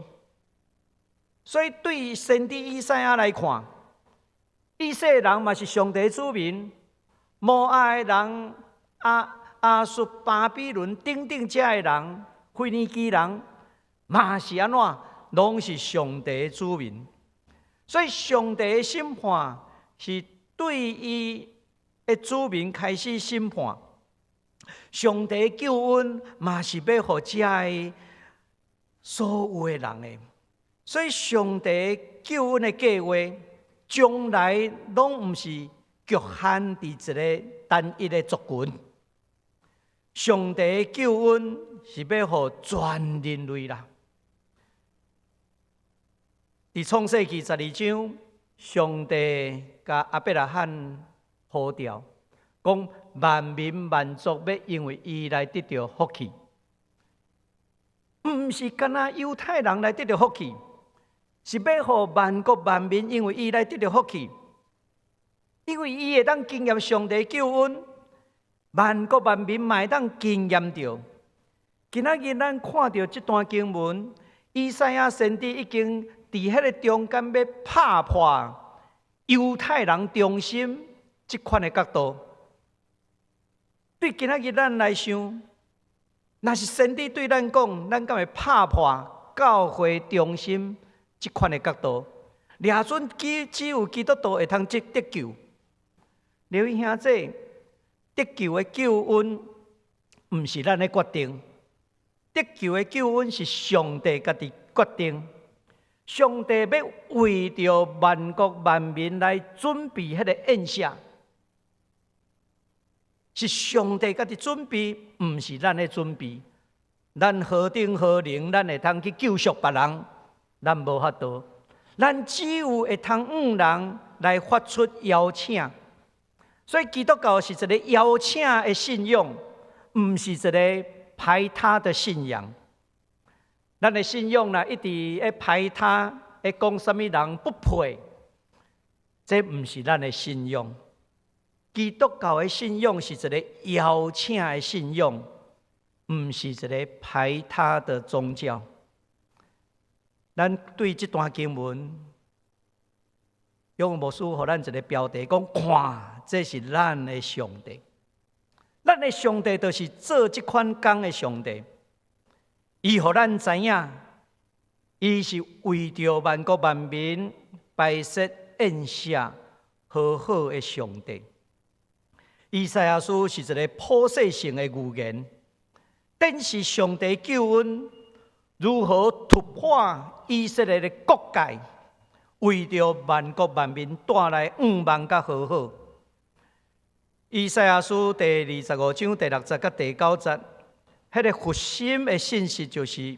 [SPEAKER 2] 所以對先知以賽亞來看，以色列人嘛是上帝子民，摩押的人、亞述、巴比倫等等這的人，腓尼基人嘛是按怎，攏是上帝子民。所以上帝的審判是對伊的子民開始審判。上帝救恩嘛是欲予這的所有的人的，所以上帝救恩的計劃，將來攏毋是局限佇一个單一的族群。上帝救恩是欲予全人類啦。佇創世記12章，上帝共亞伯拉罕呼召，講萬民萬族欲因為伊來得著福氣，毋是干焦猶太人來得著福氣，是欲予萬國萬民因為伊來得著福氣，因為伊會當經驗上帝救恩，萬國萬民嘛會當經驗著。今仔日咱看著這段經文，以賽亞先知已經佇彼个中間欲拍破猶太人中心這款的角度。對今仔日咱來想，若是先知對咱講，咱敢會拍破教會中心這款的角度？掠準只有基督徒會通得救。劉兄弟，得救的救恩毋是咱的決定，得救的救恩是上帝家己決定。上帝欲為著萬國萬民來準備彼个宴席。是上帝家己準備，毋是咱的準備。咱何等何能，咱會通去救贖別人，咱無法度。咱只有會通向人來發出邀請。所以基督教是一个邀請的信仰，毋是一个排他的信仰。咱的信仰若一直咧排他，咧講啥物人不配，這毋是咱的信仰。基督教的信仰是一个邀請的信仰，毋是一个排他的宗教。咱對這段經文，用牧師予咱一个標題，講看，這是咱的上帝。咱的上帝就是做這款工的上帝。伊予咱知影，伊是為著萬國萬民擺設宴席和好的上帝。以賽亞書是一个普世性的預言，展示上帝救恩如何突破以色列的國界，為著萬國萬民帶來向望佮和好。以賽亞書第25章第六節佮第九節，彼个核心的信息就是，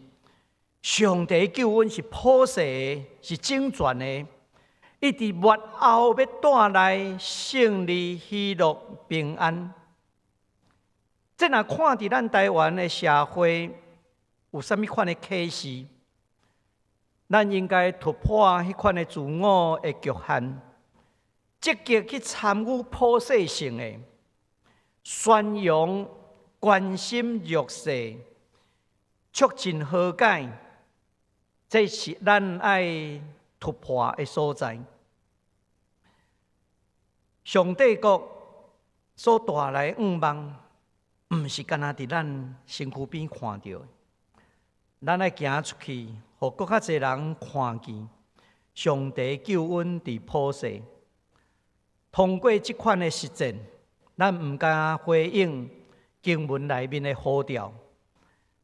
[SPEAKER 2] 上帝救恩是普世的，是整全的。伊佇末後欲帶來勝利、喜樂、平安。這若看佇咱台灣的社會有啥物款的啟示？咱應該突破彼款的自我的局限，積極去參與普世性的宣揚、關心弱勢、促進和解，這是咱愛突破的所在。上帝國所帶來的向望，毋是干焦佇咱身軀邊看著的。咱愛行出去，予閣較濟人看見上帝救恩佇普世。通過這款的實踐，咱毋但回應經文內面的呼召，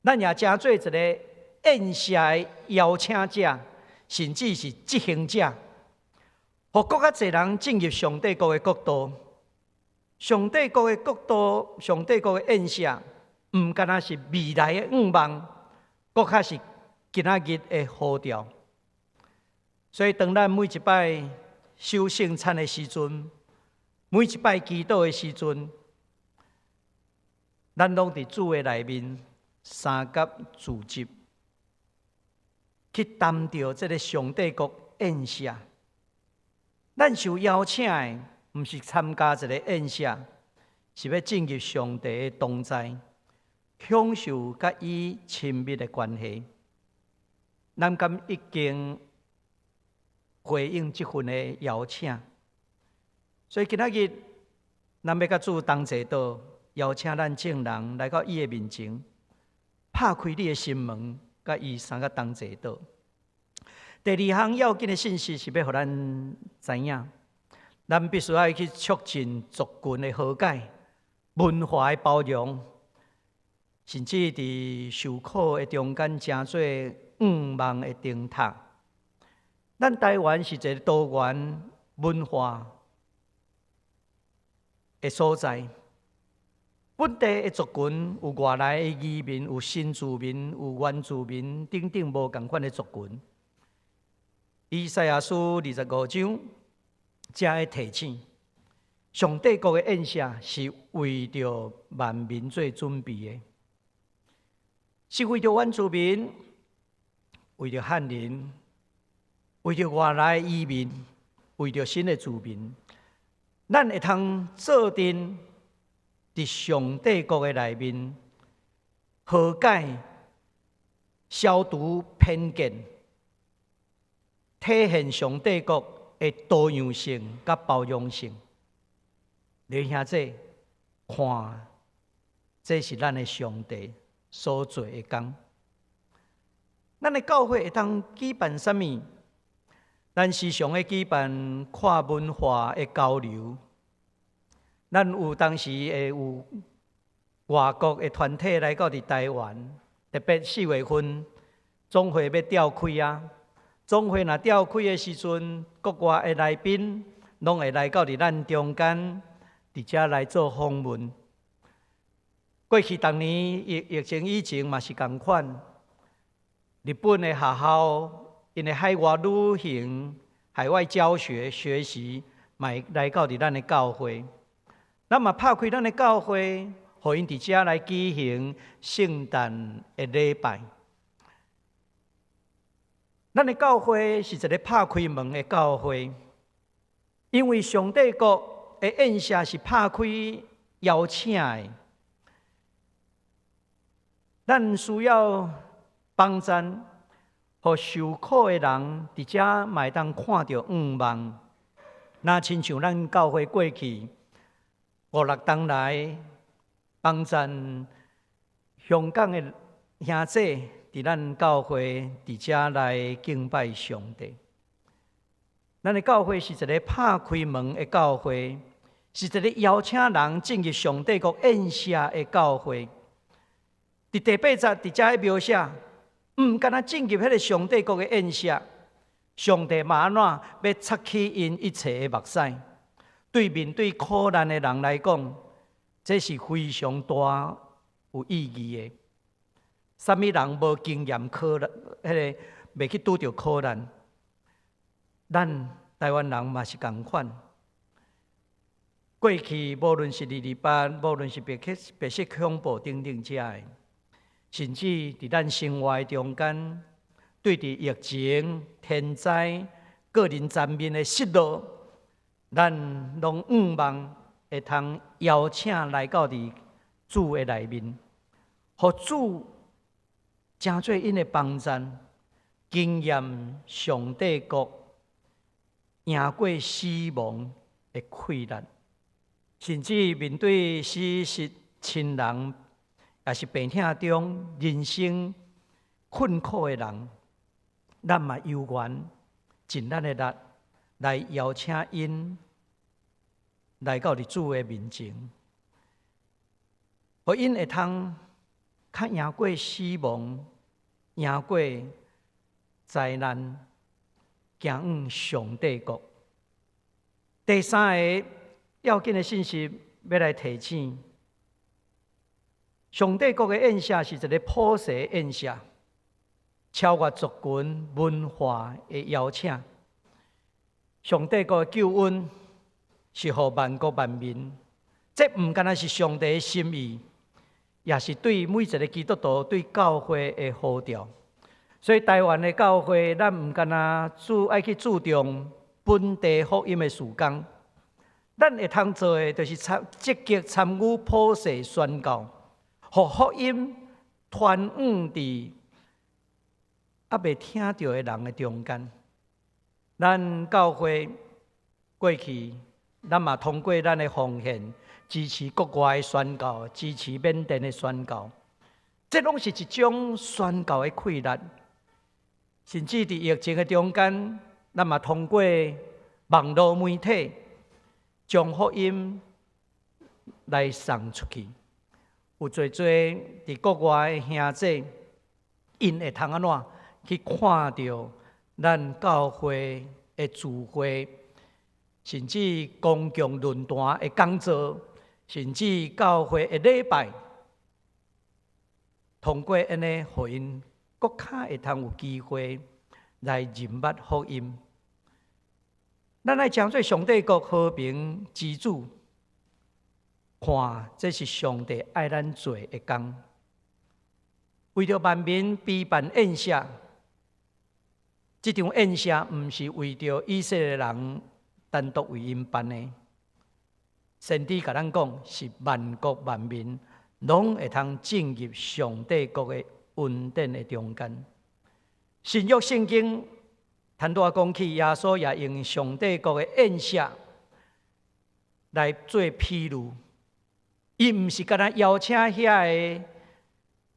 [SPEAKER 2] 咱也成做一个宴席的邀請者，甚至是執行者，予閣較濟人進入上帝國的國度。上帝國的國度，上帝國的宴席，毋干焦是未來的向望，閣較是今仔日的呼召。所以，當咱每一擺守聖餐的時陣，每一擺祈禱的時陣，咱攏佇主的內面相佮聚集，去擔著這个上帝國宴席。咱受邀請的，毋是參加一个宴席，是欲進入上帝的同在，享受佮伊親密的關係。咱敢已經回應這份的邀請？所以今仔日，咱欲佮主同齊禱，邀請咱眾人來到伊的面前，拍開你的心門，佮伊相佮同齊禱。第二項要緊的信息是欲予咱知影，咱必須愛去促進族群的和解、文化的包容，甚至佇受苦的中間，成做向望的燈塔。咱台灣是一个多元文化的所在，本地的族群有外來的移民，有新住民，有原住民等等無仝款的族群。以賽亞書二十五章，遮會提醒，上帝國的宴席是為著萬民做準備的，是為著原住民，為著漢人，為著外來移民，為著新的住民，咱會通做陣佇上帝國的內面和解、消除偏見，體現上帝國的多樣性佮包容性。弟兄姊，看，這是咱的上帝所做的工。咱的教會會當舉辦啥物？咱時常咧舉辦跨文化的交流。咱有當時會有外國的團體來到佇台灣，特別4月份總會欲召開啊。總會若召開的時陣，國外的來賓攏會來到佇咱中間，佇遮來做訪問。過去逐年疫情以前嘛是仝款，日本的學校𪜶的海外旅行、海外教學學習，嘛會來到佇咱的教會。咱嘛拍開咱的教會，予𪜶佇遮來舉行聖誕的禮拜。咱的教會是一个拍開門的教會，因為上帝國的宴席是拍開邀請的。咱需要幫贊，予受苦的人佇遮嘛會當看著向望。若親像咱教會過去五六冬來幫贊香港的兄弟，佇咱教會佇遮來敬拜上帝。咱的教會是一个拍開門的教會，是一个邀請人進入上帝國宴席的教會。佇第八節佇遮描寫，毋干焦進入彼个上帝國的宴席，上帝嘛按怎欲擦去𪜶一切的目屎。對面對苦難的人來講，這是非常大有意義的。啥物人無經驗苦難，彼个袂去拄著苦難？咱台灣人嘛是仝款。過去無論是228，無論是白色恐怖等等遮的，甚至佇咱生活的中間，對佇疫情、天災、個人層面的失落，咱攏向望會通邀請來到佇主的內面，予主成做𪜶的幫贊，經驗上帝國贏過死亡的氣力，甚至面對死失親人，也是病痛中人生困苦的人，咱嘛有緣盡咱的力來邀請𪜶來到佇主的面前，予𪜶會通較贏過死亡，贏過災難，行往上帝國。第三个要緊的信息欲來提醒：上帝國的宴席是一个普世宴席，超越族群文化的邀請。上帝國的救恩是予萬國萬民，這毋干焦是上帝的心意，也是對每一个基督徒對教會的呼召。所以台灣的教會，咱毋干焦愛去注重本地福音的事工，咱會通做的，就是積極參與普世宣教，予福音傳往佇猶未聽著的人的中間。咱教會過去，咱嘛通過咱的奉獻，支持國外的宣教，支持緬甸的宣教，這攏是一種宣教的氣力。甚至佇疫情的中間，咱嘛通過網路媒體，將福音來送出去。有濟濟佇國外的兄弟，𪜶會通按怎去看著咱教會的聚會，甚至公共論壇的講座，甚至教會的禮拜，通過按呢，予𪜶閣較會通有機會來認捌福音。咱愛成做上帝國和平之子，看這是上帝愛咱做的工。為著萬民備辦宴席，這場宴席毋是為著以色列人單獨為𪜶辦的。先知共咱講，是萬國萬民攏會通進入上帝國的恩典的中間。新約聖經拄仔講起，耶穌也用上帝國的宴席來做譬喻。伊毋是干焦邀請遐个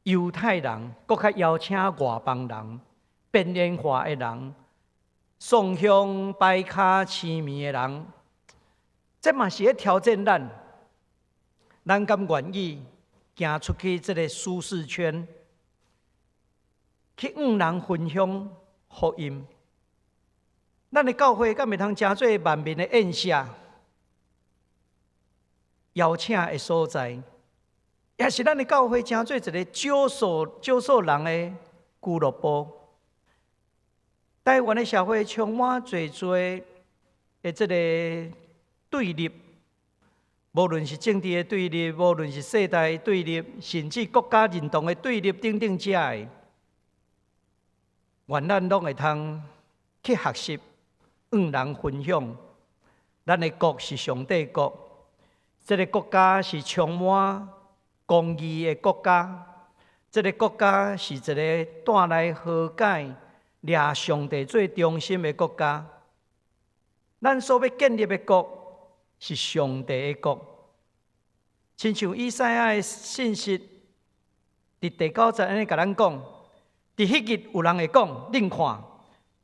[SPEAKER 2] 猶太人，閣較邀請外邦人、邊緣化的人、送香擺跤生暝的人。這嘛是咧挑戰咱，咱敢願意行出去這个舒適圈，去向人分享福音？咱的教會敢會通成做萬民的宴席，邀請的所在？也是咱的教會成做一个少數少數人的俱樂部。台灣的社會充滿濟濟的這個對立，無論是政治的對立，無論是世代的對立，甚至國家認同的對立等等遮的，願咱攏會通去學習，向人分享，咱的國是上帝國，這个國家是充滿公義的國家，這个國家是一个帶來和解、掠上帝做中心的國家。咱所欲建立的國是上帝的國，親像以賽亞的信息，佇第九節按呢共咱講：佇彼日有人會講，恁看，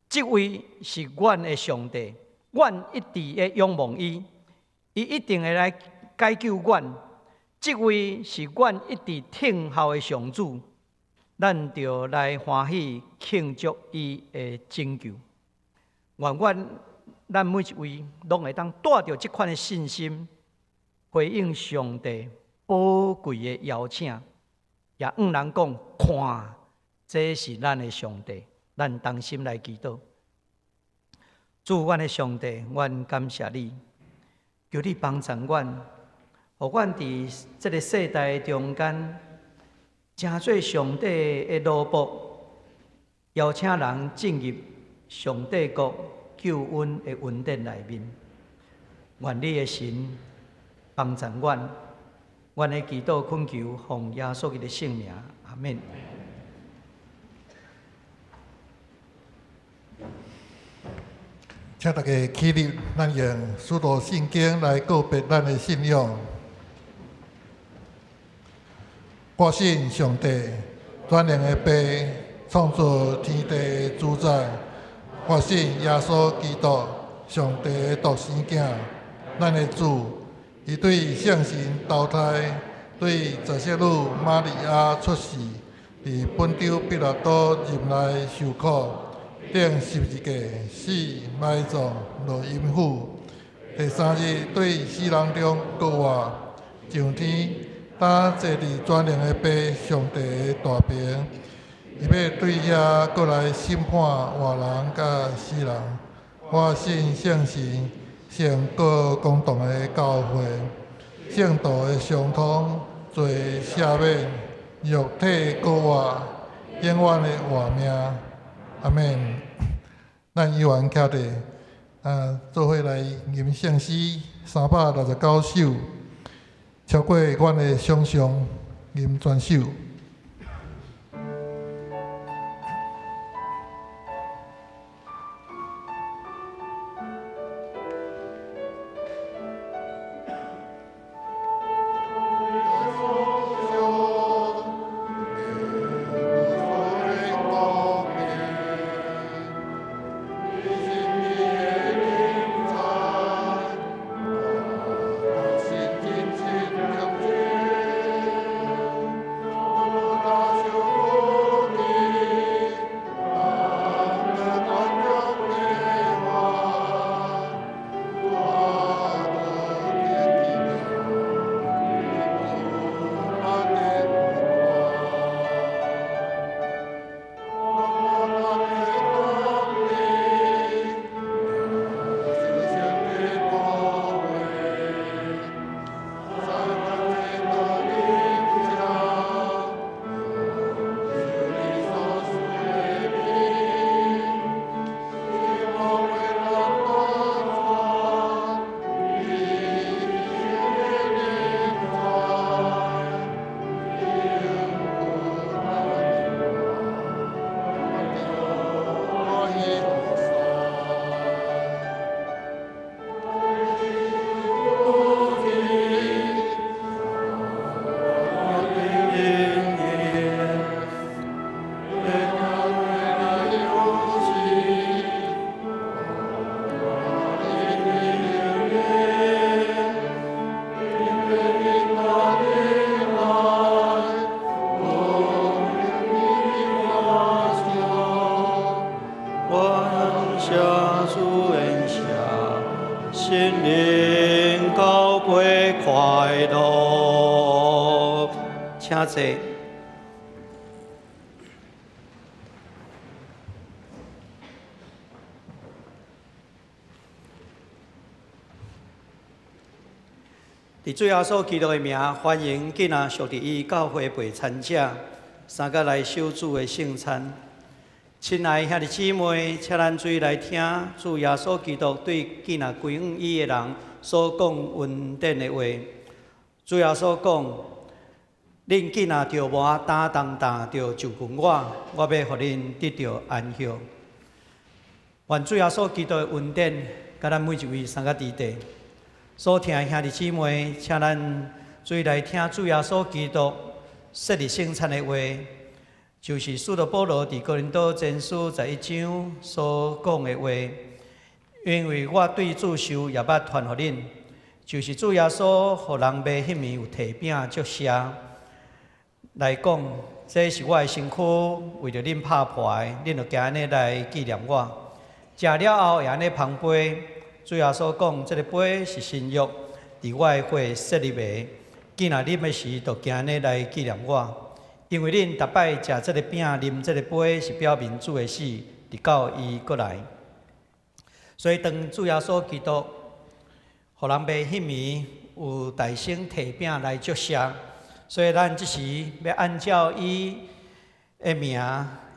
[SPEAKER 2] 這位是阮的上帝，阮一直咧仰望伊，伊一定會來解救阮。這位是阮一直等候的上主，咱著來歡喜慶祝伊的拯救。願咱每一位攏會當帶著這款的信心，回應上帝寶貴的邀請，也向人講：看，這是咱的上帝，咱同心來祈禱。主，阮的上帝，阮感謝你，求你幫助阮，予阮佇這个世代中間，成做上帝的奴僕，邀請人進入上帝國救恩的恩典內面。願你的神幫助阮，阮的祈禱懇求，奉耶穌基督的聖名，阿們。
[SPEAKER 1] 請大家起立，咱用使徒信經來告白咱的信仰。我信上帝，全能的父，創造天地的主宰。我信耶穌基督，上帝的獨生囝，咱的主。伊對聖神投胎，對十色女瑪利亞出世，佇本丟彼拉多任內受苦，釘十字架，死埋葬，落陰府。第三日對死人中復活，上天，擔坐佇全能的父上帝的大爿。伊欲對遐閣來審判活人佮死人。我信聖神，聖各公同的教會，聖徒的相通，罪赦免，肉體復活，永遠的活命。阿們。咱依然徛佇啊，做伙來吟聖詩369首，超過阮的想像，吟全首。
[SPEAKER 2] 心靈高貴快樂。請坐。佇主耶穌基督的名，歡迎囝仔屬佇伊教會陪餐者，三個來守主的聖餐。親愛兄弟姊妹，請咱注意來聽主耶穌基督對囝仔歸向伊的人所講恩典的話。主耶穌講：恁囝若著無擔重擔，著就近我，我欲予恁得著安息。願主耶穌基督的恩典，佮咱每一位三個弟弟。所聽的兄弟姊妹，請咱注意來聽主耶穌基督設立聖餐的話，就是使徒保羅佇哥林多前書11章所講的話。因為我對主受，也捌傳予恁，就是主耶穌予人賣彼暝有提餅祝謝來講，這是我的身軀，為著恁拍破的，恁著行按呢來紀念我。食了後會按呢捧杯。主耶穌講，這个杯是新約，佇我的血設立的。囝若啉的時，就行按呢來紀念我。因為恁逐擺食這个餅、啉這个杯，是表明主的死，直到伊閣來。所以當主耶穌基督予人賣彼暝有大聲提餅來祝謝，所以咱這時欲按照伊的名、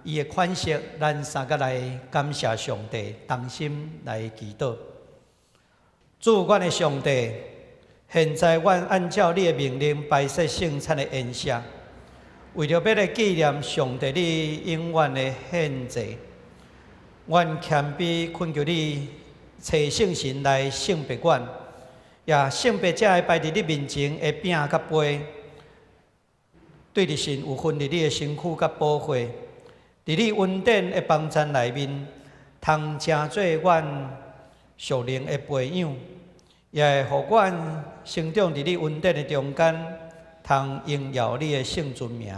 [SPEAKER 2] 伊的款式，咱三個來感謝上帝，同心來祈禱。主，阮的上帝，現在阮按照你的命令擺設聖餐的筵席，為著欲來紀念上帝你永遠的獻祭，阮謙卑懇求你，差聖神來聖別阮，也聖別這个擺佇你面前的餅佮杯，對著神有分佇你的身軀佮寶血，佇你恩典的幫贊內面，通成做阮屬靈的培養，也會予阮成長佇你恩典的中間，通榮耀你的聖尊名。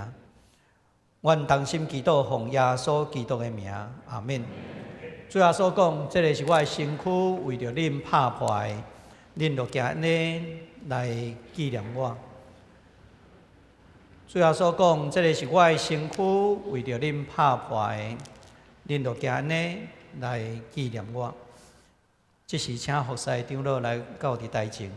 [SPEAKER 2] 阮同心祈禱，奉耶穌基督的名，阿們。主耶穌講：這个是我的身軀，為著恁拍破的，恁著行按呢來紀念我。主耶穌講：這个是我的身軀，為著恁拍破的，恁著行按呢來紀念我。這時，請服侍長老來到佇台前。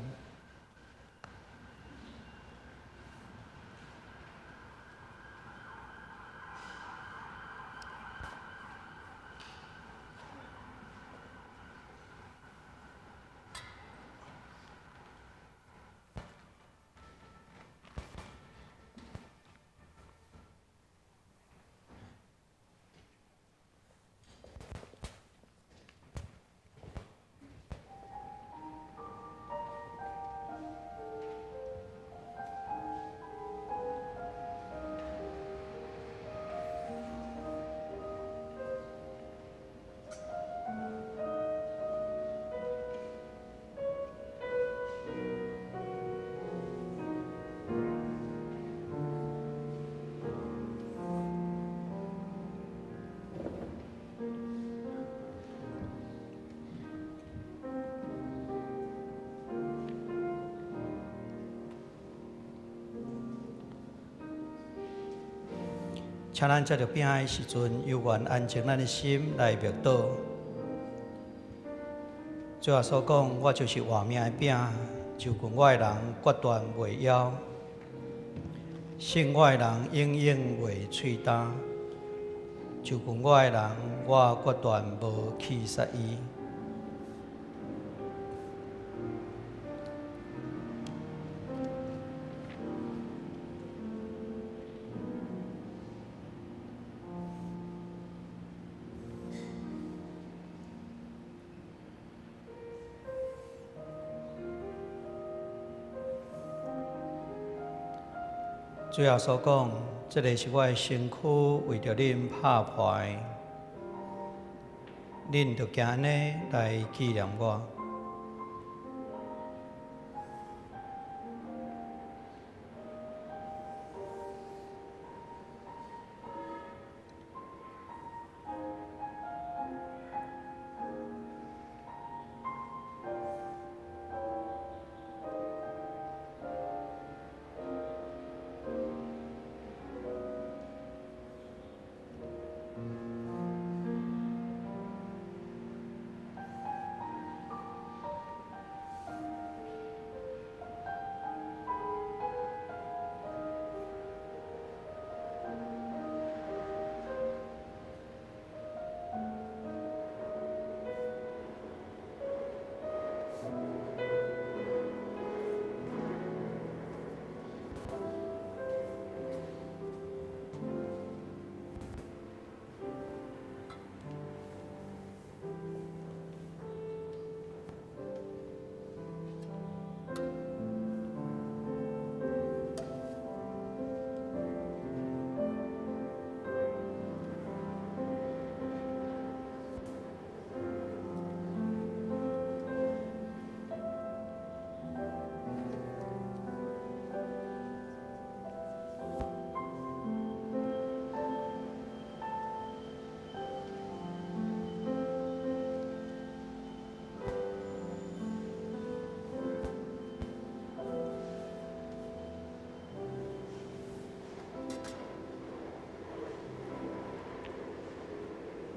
[SPEAKER 2] 請咱食著餅的時陣，猶原安靜咱的心來默禱。主耶穌講：我就是活命的餅，就近我的人決斷袂枵，信我的人永遠袂喙焦。就近我的人，我決斷無棄殺伊。主耶穌講：這个是我的身軀，為著恁拍破的，恁著行按呢來紀念我。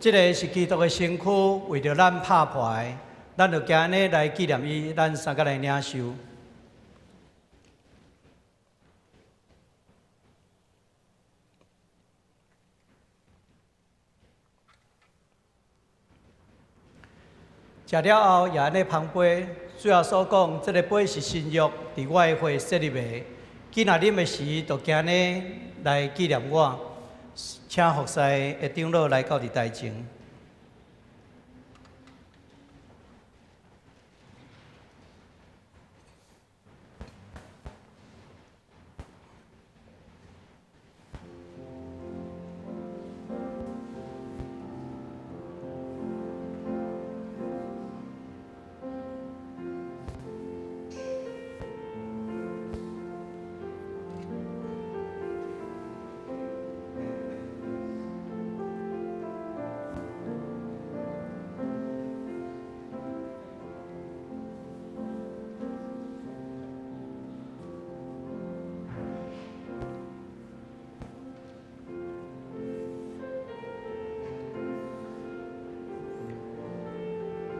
[SPEAKER 2] 這个是基督的身軀，為著咱拍破的，咱就行按呢來紀念伊，咱三個來領受。食了後，也按呢捧杯，主耶穌講：這个杯是新約，佇我的血設立的。囝若啉的時，就行按呢來紀念我。請服侍的長老來到佇台前。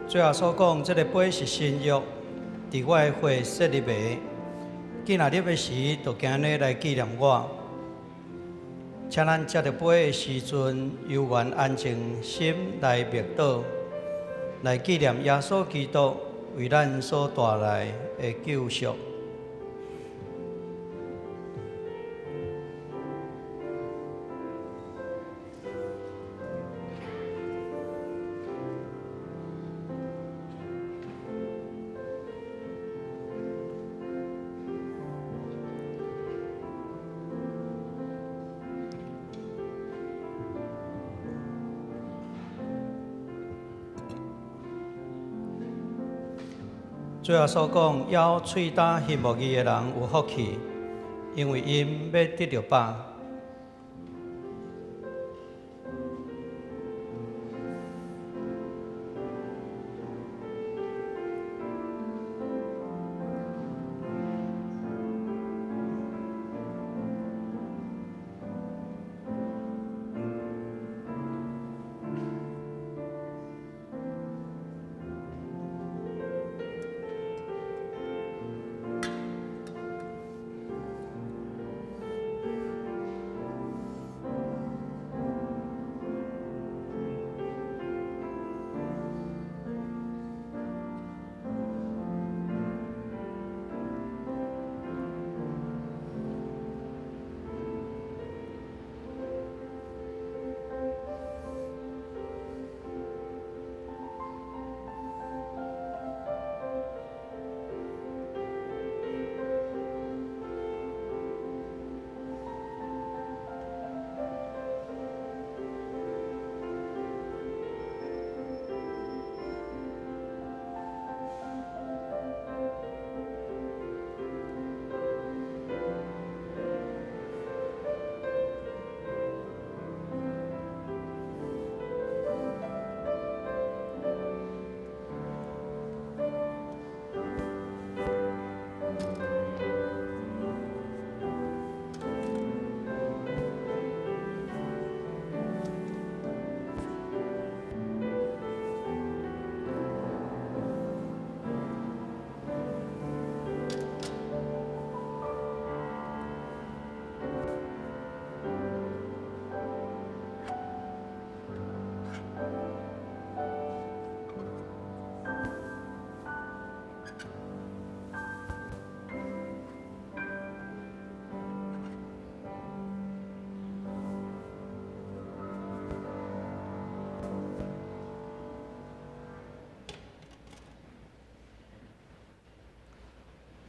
[SPEAKER 2] 主耶穌講，這个杯是新約，佇我的血設立的。囝若啉的時，就行按呢來紀念我。請咱接著杯的時陣，猶原安靜心來默禱，來紀念耶穌基督為咱所帶來的救贖。主耶穌講，枵喙焦欣慕義的人有福氣，因為𪜶欲得著飽。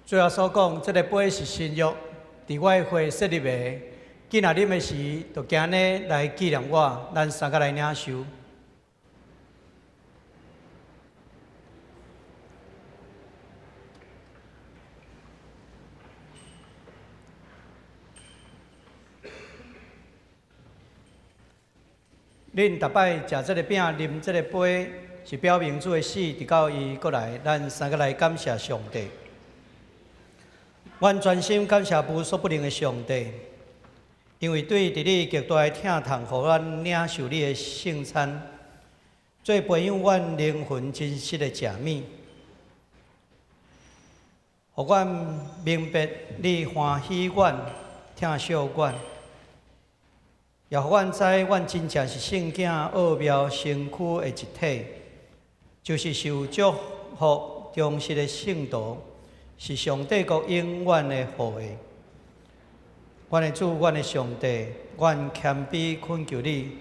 [SPEAKER 2] 主耶穌講，這个杯是新約，佇我的血設立的。囝若啉的時，就行按呢來紀念我。咱三個來領受。恁逐擺食這个餅、啉這个杯，是表明主的死，直到伊閣來。咱三个來感謝上帝。阮專心感謝無所不能的上帝，因為對佇你極大的疼痛，予咱領受你的聖餐。做培養阮靈魂真實的食物，予阮明白你歡喜阮、疼惜阮，也予阮知阮真正是聖囝奧妙身軀的一體，就是受祝福忠實的聖徒，是上帝國永遠的後裔。阮的主，阮的上帝，阮謙卑懇求你，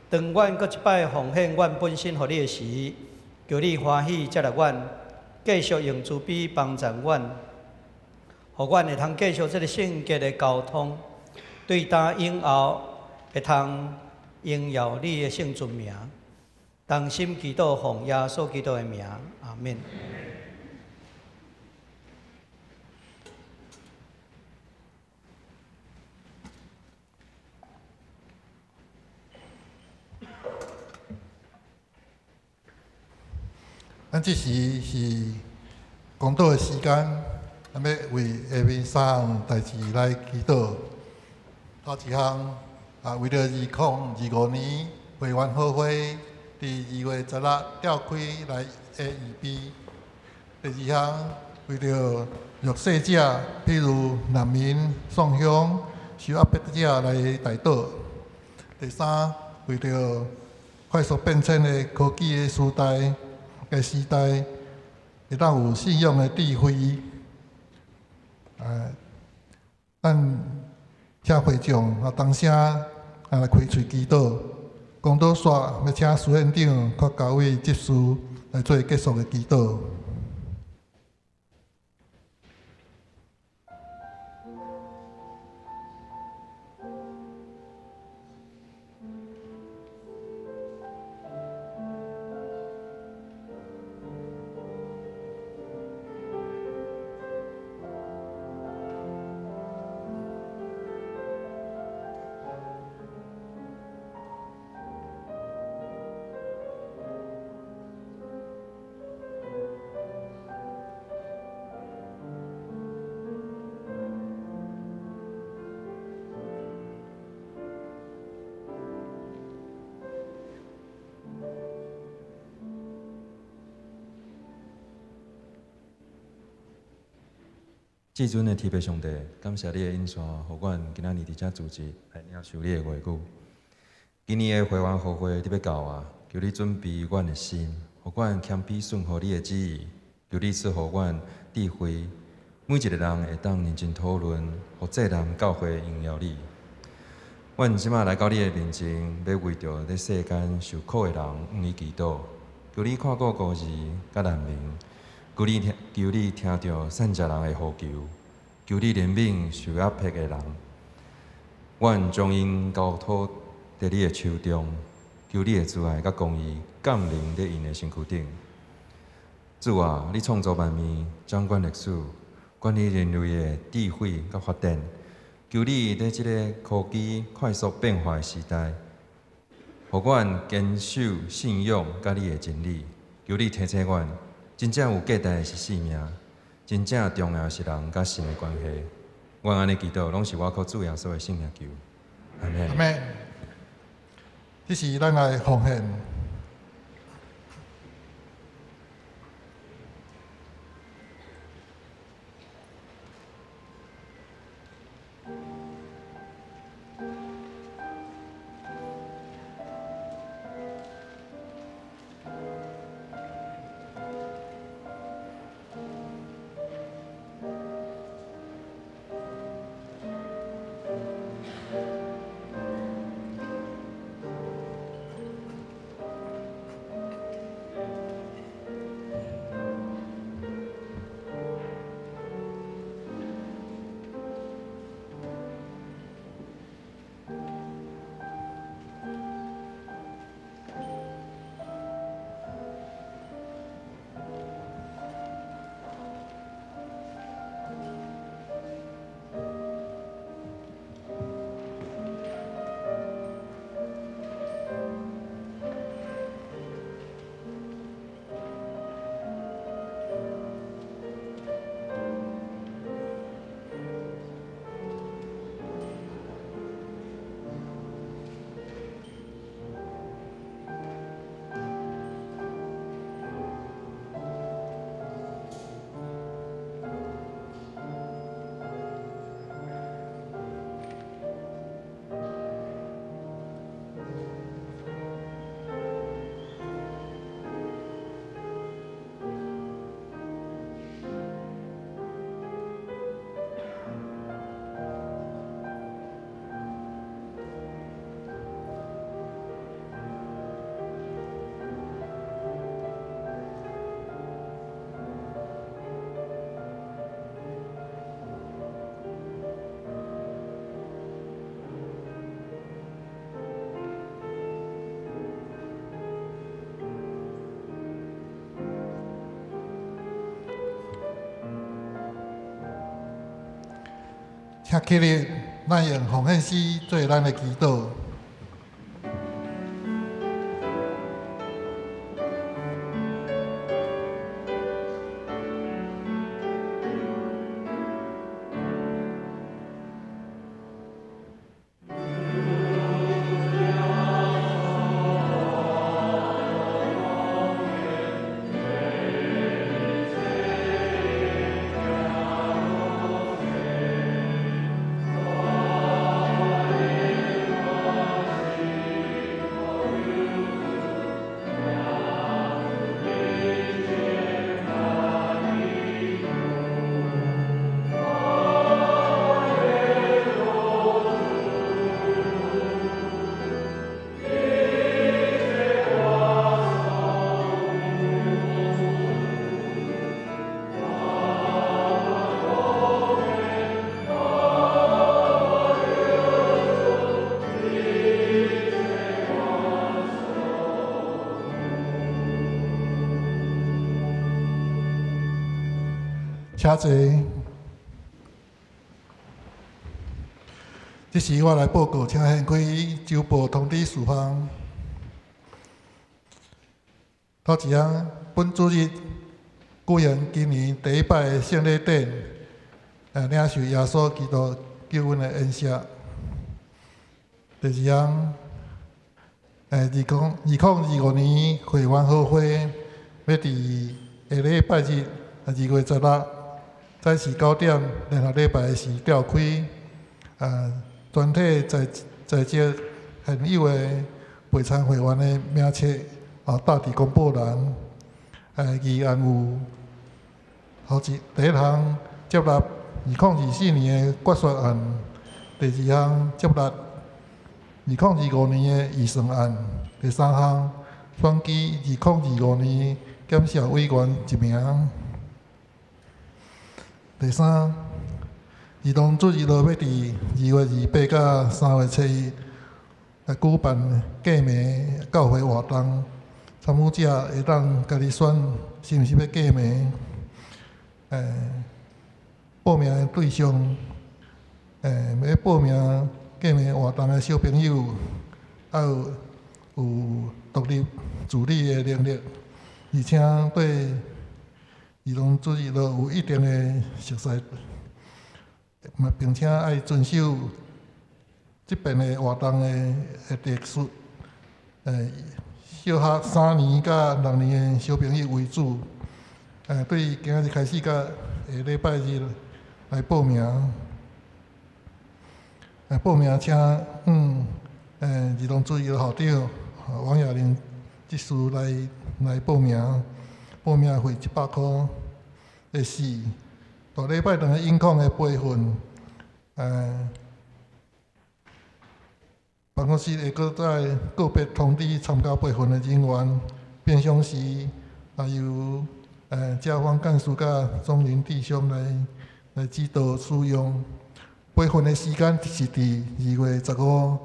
[SPEAKER 2] 當阮閣一擺奉獻阮本身予你的時，求你歡喜接納阮，繼續用慈悲幫助阮，予阮會通繼續這个聖潔的交通，對今以後會通榮耀你的聖尊名。同心祈禱，奉耶穌基督的名，阿們。
[SPEAKER 1] 咱這時是講道的時間，咱欲為下面三項代誌來祈禱。頭一項啊，為著2025年會員好會，佇2月16召開來的預備。第二項，為著弱勢者，譬如難民、喪鄉、受壓迫者來代禱。第三，為著快速變遷的科技的時代，會當有信仰的智慧。咱請會眾啊，同聲啊來開喙祈禱。講道煞，欲請蘇院長佮高偉執事來做結束的祈禱。
[SPEAKER 3] 至尊的天父上帝，感謝你的恩賜，予阮今仔日佇遮聚集來領受你的話語。今年的會員好會得欲到啊，求你準備阮的心，予阮謙卑順服你的旨意。求你賜予阮智慧，每一个人會當認真討論，予這人教會榮耀你。阮這馬來到你的面前，欲為著佇世間受苦的人向你祈禱，求你看顧孤兒佮難民。求你聽著散食人的呼求，求你憐憫受壓迫的人。阮將𪜶交託佇你的手中，求你的慈愛佮公義降臨佇𪜶的身軀頂。主啊，你創造萬物，掌管歷史，管理人類的智慧佮發展。求你佇這个科技快速變化的時代，予阮堅守信仰佮你的真理。求你提醒阮，真正有價值的是性命，真正重要的是人佮神的關係。阮按呢祈禱，攏是倚靠主耶穌的聖名求。阿們。
[SPEAKER 1] 阿們。這時咱來奉獻。請起立，咱用奉獻詩做咱的祈禱。請坐。這時我來報告，請掀開週報通知事項。頭一項，本主日舉行今年第一擺的聖禮典，領受耶穌基督救恩的恩赦。第二項，2025年會員好會欲佇下禮拜日2月16早時9點，聯合禮拜時召開，全體在職現有的備參會員的名冊貼佇公布欄。議案有，頭一第一項接納2024年的決算案，第二項接納2025年的預算案，第三項選舉2025年檢視委員一名。第三，兒童主日學欲佇2月28佮3月7日來舉辦過暝教會活動，參與者會當家己選是毋是欲過暝。報名的對象，欲報名過暝活動的小朋友，愛有獨立自理的能力，而且對兒童主日學有一定的熟悉，並且愛遵守這邊的活動的特色。小學3年佮6年的小朋友為主。對今仔日開始到下禮拜日來報名。報名請兒童主日學校長王雅玲執事來報名。報名費100箍。第四，大禮拜堂的音控的培訓，辦公室會閣再個別通知參加培訓的人員，平常時也由賈方幹事佮總領弟兄來指導使用。培訓的時間是佇2月15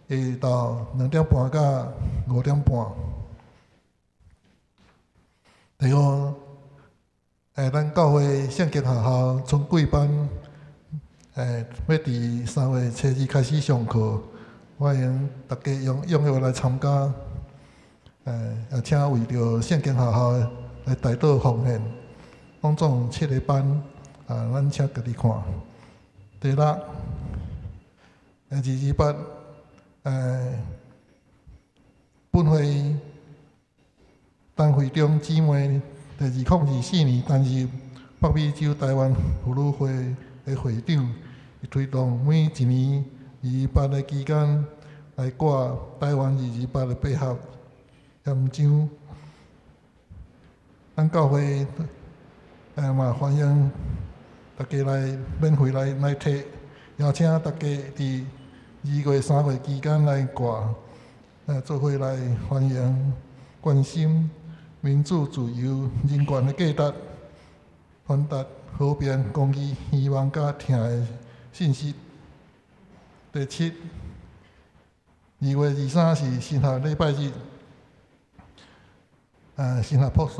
[SPEAKER 1] 下晝2點半到5點半。第五，咱教會聖經學校春季班，欲佇3月7日開始上課，歡迎大家踴躍來參加。也請為著聖經學校來代禱奉獻，攏總7個班，咱請家己看。第六，228，本會陳惠中姊妹佇2024年擔任北美洲台灣婦女會的會長，伊推動每一年228的期間來掛台灣228的百合勳章。咱教會嘛歡迎大家來免費來提，邀請大家佇2月、3月期間來掛，做伙來歡迎、關心民主、自由、人權的價值，傳達和平、公義、希望佮疼的信息。第七，2月23是神學禮拜日，神學博士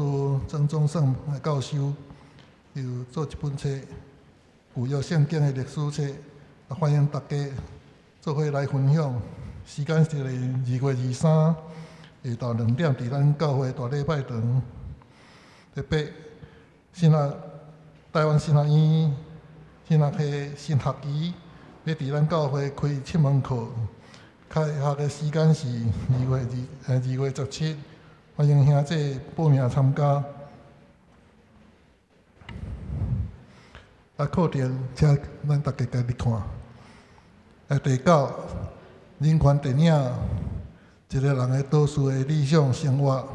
[SPEAKER 1] 曾宗勝教授又做一本冊，舊約聖經的歷史冊，歡迎大家做伙來分享。時間是2月23下晝2點，佇咱教會大禮拜堂。特別新學台灣神學院神學系新學期欲佇咱教會開七門課，開學的時間是2月27，歡迎兄弟報名參加。啊，課程請咱大家家己看。第九，人權電影，一个人的都市的理想生活。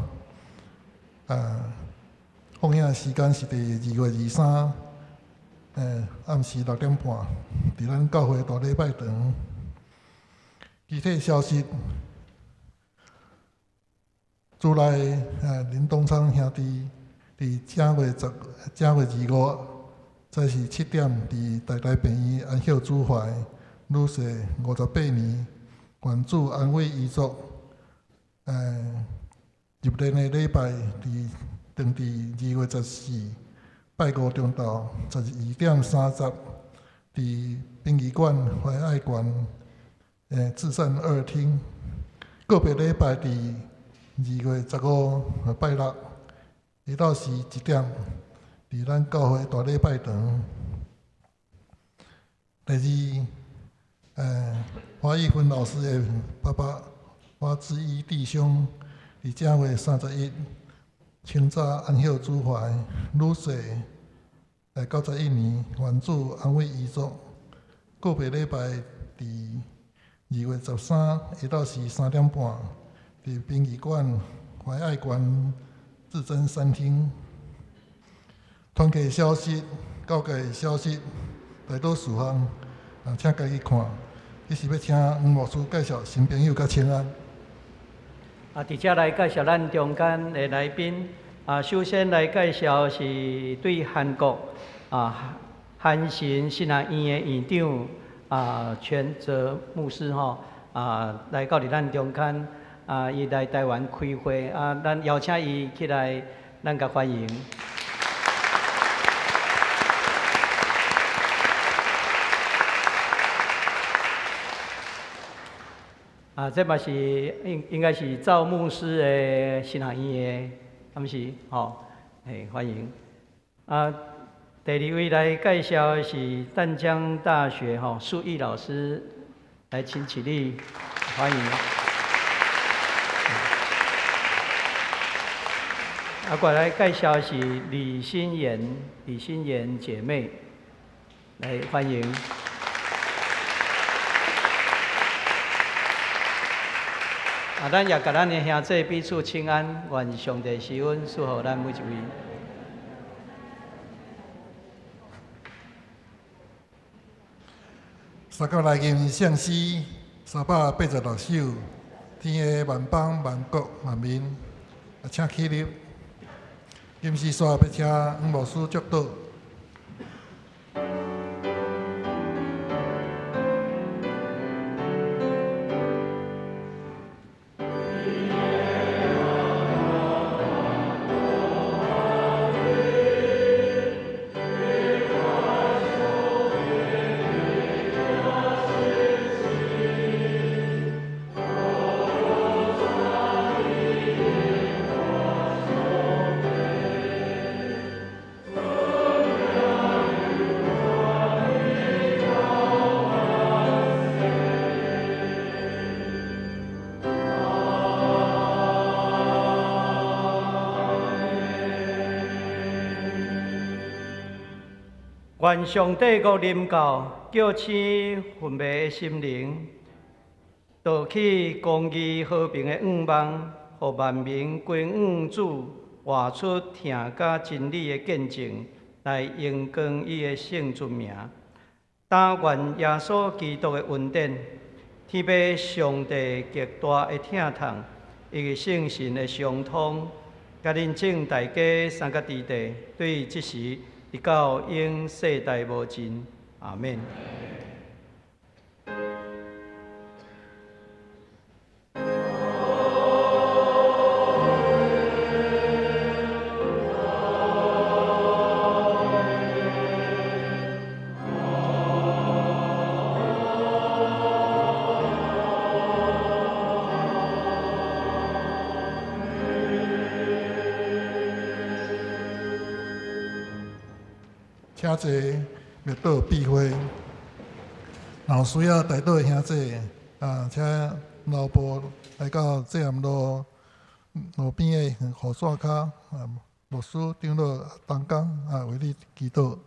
[SPEAKER 1] 放映時間是佇2月23，暗時6點半，佇咱教會大禮拜堂。具體消息，主內林東昌兄弟佇正月25，早時7點，佇台大病院安息主懷，女婿58年，願主安慰遺族。入殮的禮拜佇定佇2月14，拜五中晝12點30，佇殯儀館懷愛館至善二廳。告別禮拜佇2月15拜六下晝時1點，佇咱教會大禮拜堂。第二，華玉芬老師的爸爸華志一弟兄，佇正月31清早安息主懷，女婿91年，願主安慰遺族。告別禮拜佇2月13下晝時3點半，佇殯儀館懷愛館至臻三廳。團契消息、教界消息，大多數項，啊，請家己看。這是欲請黃牧師介紹新朋友佮請安。
[SPEAKER 2] 啊，佇遮來介紹咱中間的來賓。啊，首先來介紹是對韓國啊韓神神學院的院長啊全哲牧師吼啊來到佇咱中間啊，伊來台灣開會啊，咱邀請伊起來，咱共歡迎。啊，這嘛是應該是趙牧師的神學院的，敢是吼？嘿，歡迎。啊，第二位來介紹的是淡江大學吼蘇毅老師，來請起立，歡迎。啊，過來介紹的是李心妍，李心妍姐妹，來歡迎。啊，咱也共咱的兄弟彼此請安，願上帝施恩賜予咱每一位。
[SPEAKER 1] 三角來吟聖詩386首，天下萬邦萬國萬民，啊，請起立。今時煞欲請黃牧師祝禱。
[SPEAKER 2] 願上帝閣臨到，叫醒昏迷的心靈，導起公義和平的願望，予萬民歸向主，活出疼佮真理的見證，來榮光伊的聖尊名。但願耶穌基督的恩典，天父上帝極大的疼痛，以及聖神的相通，佮恁眾大家三个弟弟，對這時直到永世代無盡。阿們。
[SPEAKER 1] 請坐默禱避會。若有需要代禱的兄弟，啊，請留步來到濟南路路邊的雨傘跤，啊，牧師長老同工啊，為你祈禱。